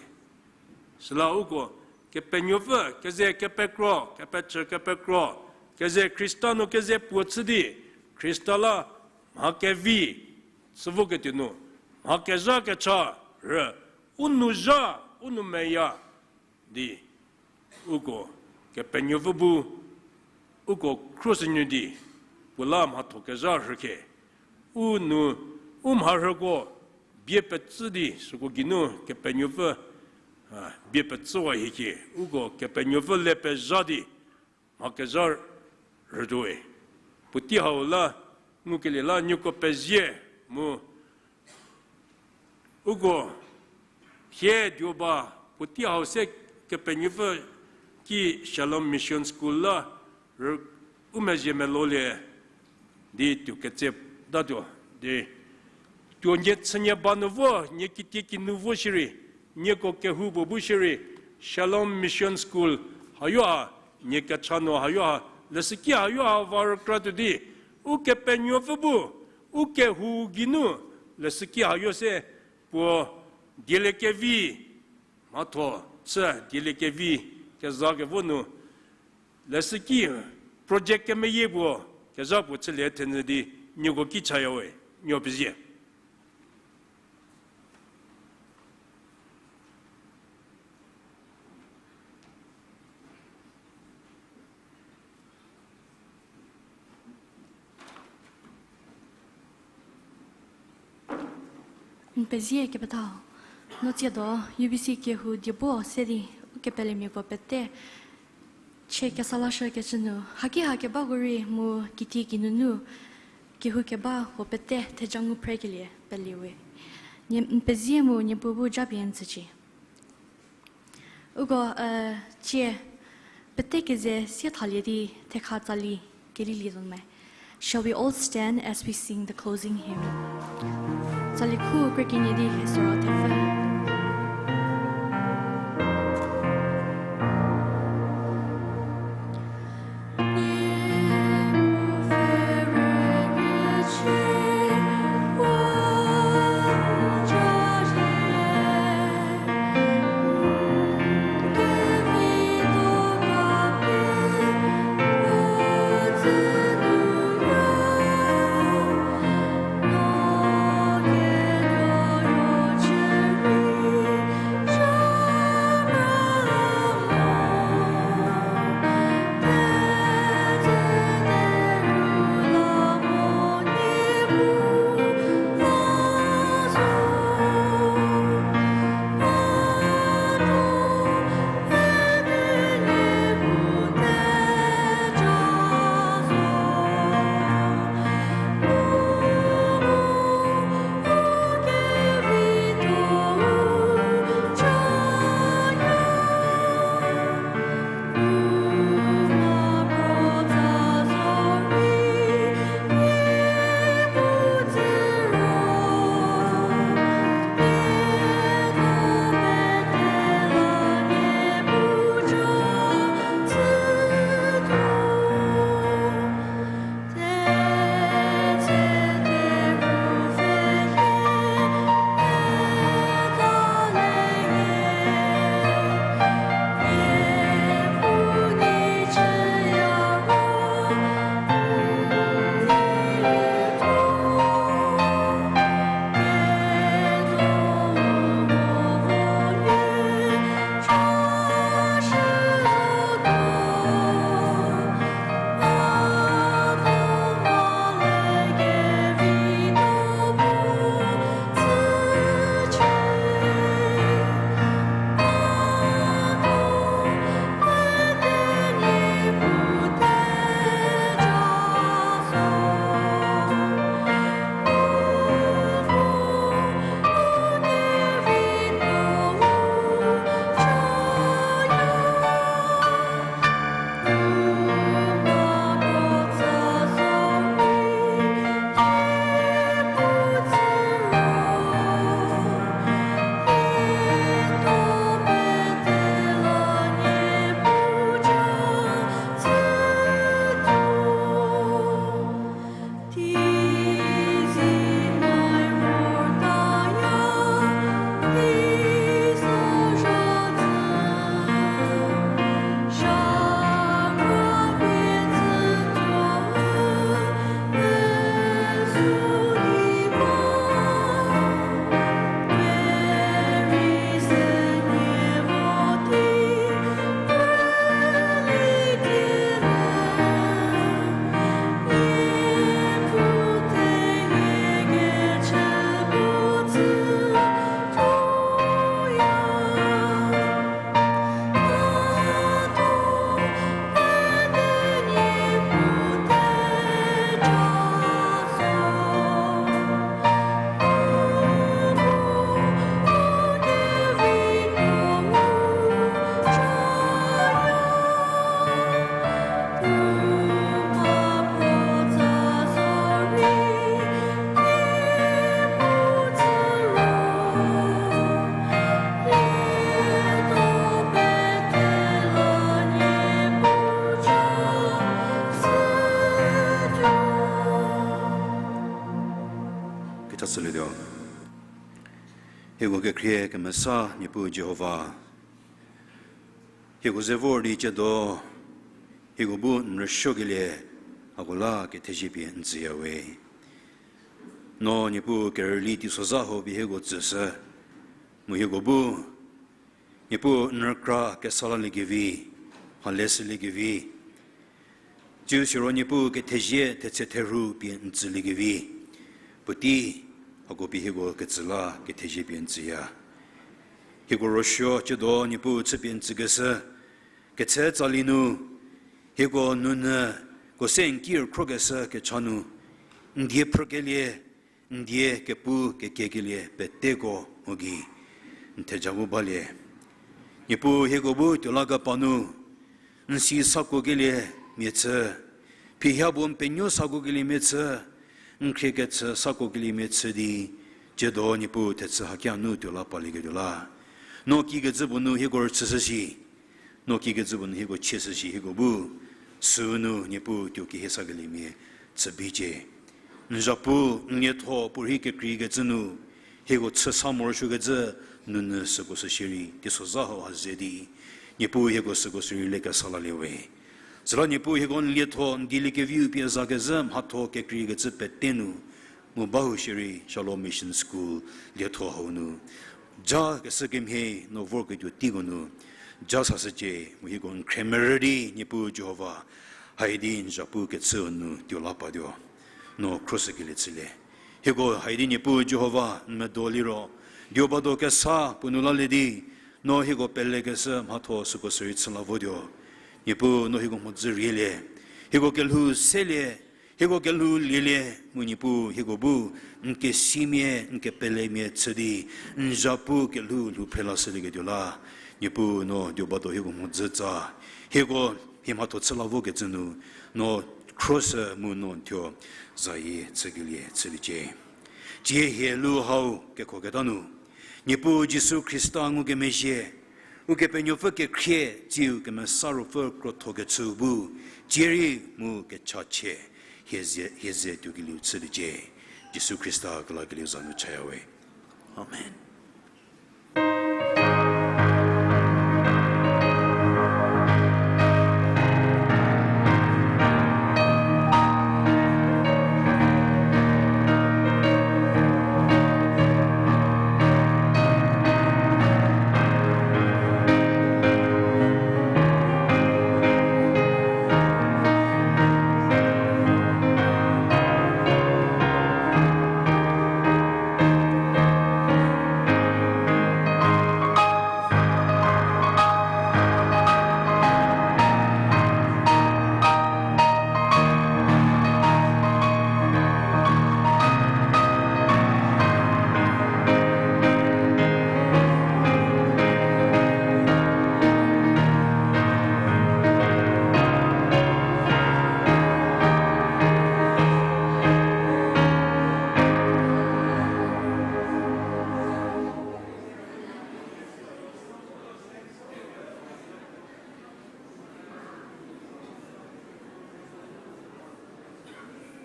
Süla uko Kepenuopfü keze kepekro, kepechü kepekro, keze Khrista nu keze puo chü di, Khrista la mha kevi, chü voketuo nu, mha kezha kecha rü, u nou zha, u nou meya di, uko Kepenuopfü bu, uko khrosünyü di, puo la mhatho kezha rhükhe, u nou, u mharhüko bie pecü di, süko geinu Kepenuopfü, a, bie pecüwa hiecie, uko Kepenuopfü le pezha di, mha kezha rütuoe. Puotei hau la, ngukelie la nieko pezie mu, uko hie duo ba, puotei hau se Kepenuopfü ki Shalom Mission School la rü u mezhie melolie di tuo ketse tatuo di tuo nie chünie ba nu vo, nie kitie kinu vo shierei, nieko kehoupuo bu shierei, Shalom Mission School, hayo ha, nie kecha nu hayo ha, leshüki hayo ha va rükratuo di, Ukepenuopfü bu, u kehou geinu, leshüki hayo se, puo dieliekevi, mhatho chü dieliekevi, kezakevo nu, leshüki project kemeyie puo, kezha puo chülie thenyü di, nieko ki chayawe, nieko pezie. N pezie kepethau. No tsiedo U B C kehou diebo se di ukepelemiako pete chie kesa lashü kecü nu, haki ha kebako rei mu kitie kinunu kehou kebako pete theja ngu phrekelie peliewe. Nie n pezie mu Niepuu bu japie n tsücie. Uko, eh, tsie, pete keze sie thalie di thekha tsali kelilietuo me. Shall we all stand as we sing the closing hymn? Tsali khu kre kenie di hie soro thepfü. Tsülietuo. Hieko kekhrie kemesa Niepuu Jihova, hieko ze vor di tsiedo, hieko bu n rüsuokelie, hako la kethezie pie n tsüya we. No Niepuu kerüli teisozha hau pie hieko tsüshü, mu hieko bu Niepuu n rükra kesa laliekevi, mha leshüliekevi, tsiu siro Niepuu kethezie thetse therhu pie n tsüliekevi, puotei hako pie hieko ketsü la kethezie pie n tsüya. Hieko rüsuo tsiedo Niepuu chüpie n tsükeshü, ketse tsali nu, hieko nunyüko se n ki rükhrokeshü kecha nu, n die phrükelie, n die kepu kekiekelie peteko mu gei n theja bu balie. Niepuu hieko bu tuo la kepa nu, n si sakuokelie mia chü, phihia bu n penuo sakuokeliemia chü, n khriekecü sakuokeliemia chü di, tsiedo Niepuu thechü hakia nu tuo la palieketuo la, no kikecü puo nu hieko rüchüshü shi, no kikecü puo nu hieko chieshü shi hieko bu, sünu Niepuu tuo kehie sakeliemia chü bicie. N zapu, n lietho puorei kekreikecü nu, hieko chü sa morosuokecü nunyü süko sü shierei teisozha hau ha ze di, Niepuu hieko süko sü rei lekesa lalie we. Süla Niepuu hieko n lietho n dieliekeviu pie zakezhü mhatho kekreikecü pete nu, mu bahou shierei Shalom Mission School lietho hau nu, ja keshü kemhie no vorketuo teiko nu, ja sashücie, mu hieko n khremerü di Niepuu Jihova, haidi n zapu kechüu nu tuo la patuo, no khroshükelie chülie. Hieko haidi Niepuu Jihova n medo liro, duoba do kesa puo nu lalie di, no hieko pelekeshü mhatho süko sü rei chü la votuo. Niepuu no hieko mhodzü rielie, hieko kelhou selie, hieko kelhou lielie, mu Niepuu hieko bu n kesimia, n kepelemia chü di, n zapu kelhou lhou phre lashülieketuo la, Niepuu no duoba do hieko mhodzü tsa, hieko hie mhatho chü la vokecü nu, no khroshü mu no n thuo zayie chükelie chüliecie. Tsie hie lu hau kekhoketa nu, Niepuu Jisu Khrista ngukemezhie, Ukepenuopfü kekhrie tsiu Kemesa Ruopfü krothokechüu bu, tsie rei mu kechachie, hie ze, hie ze tuokelieu chüliecie. Jisu Khrista kelakelieu za nu chaya we. Amen.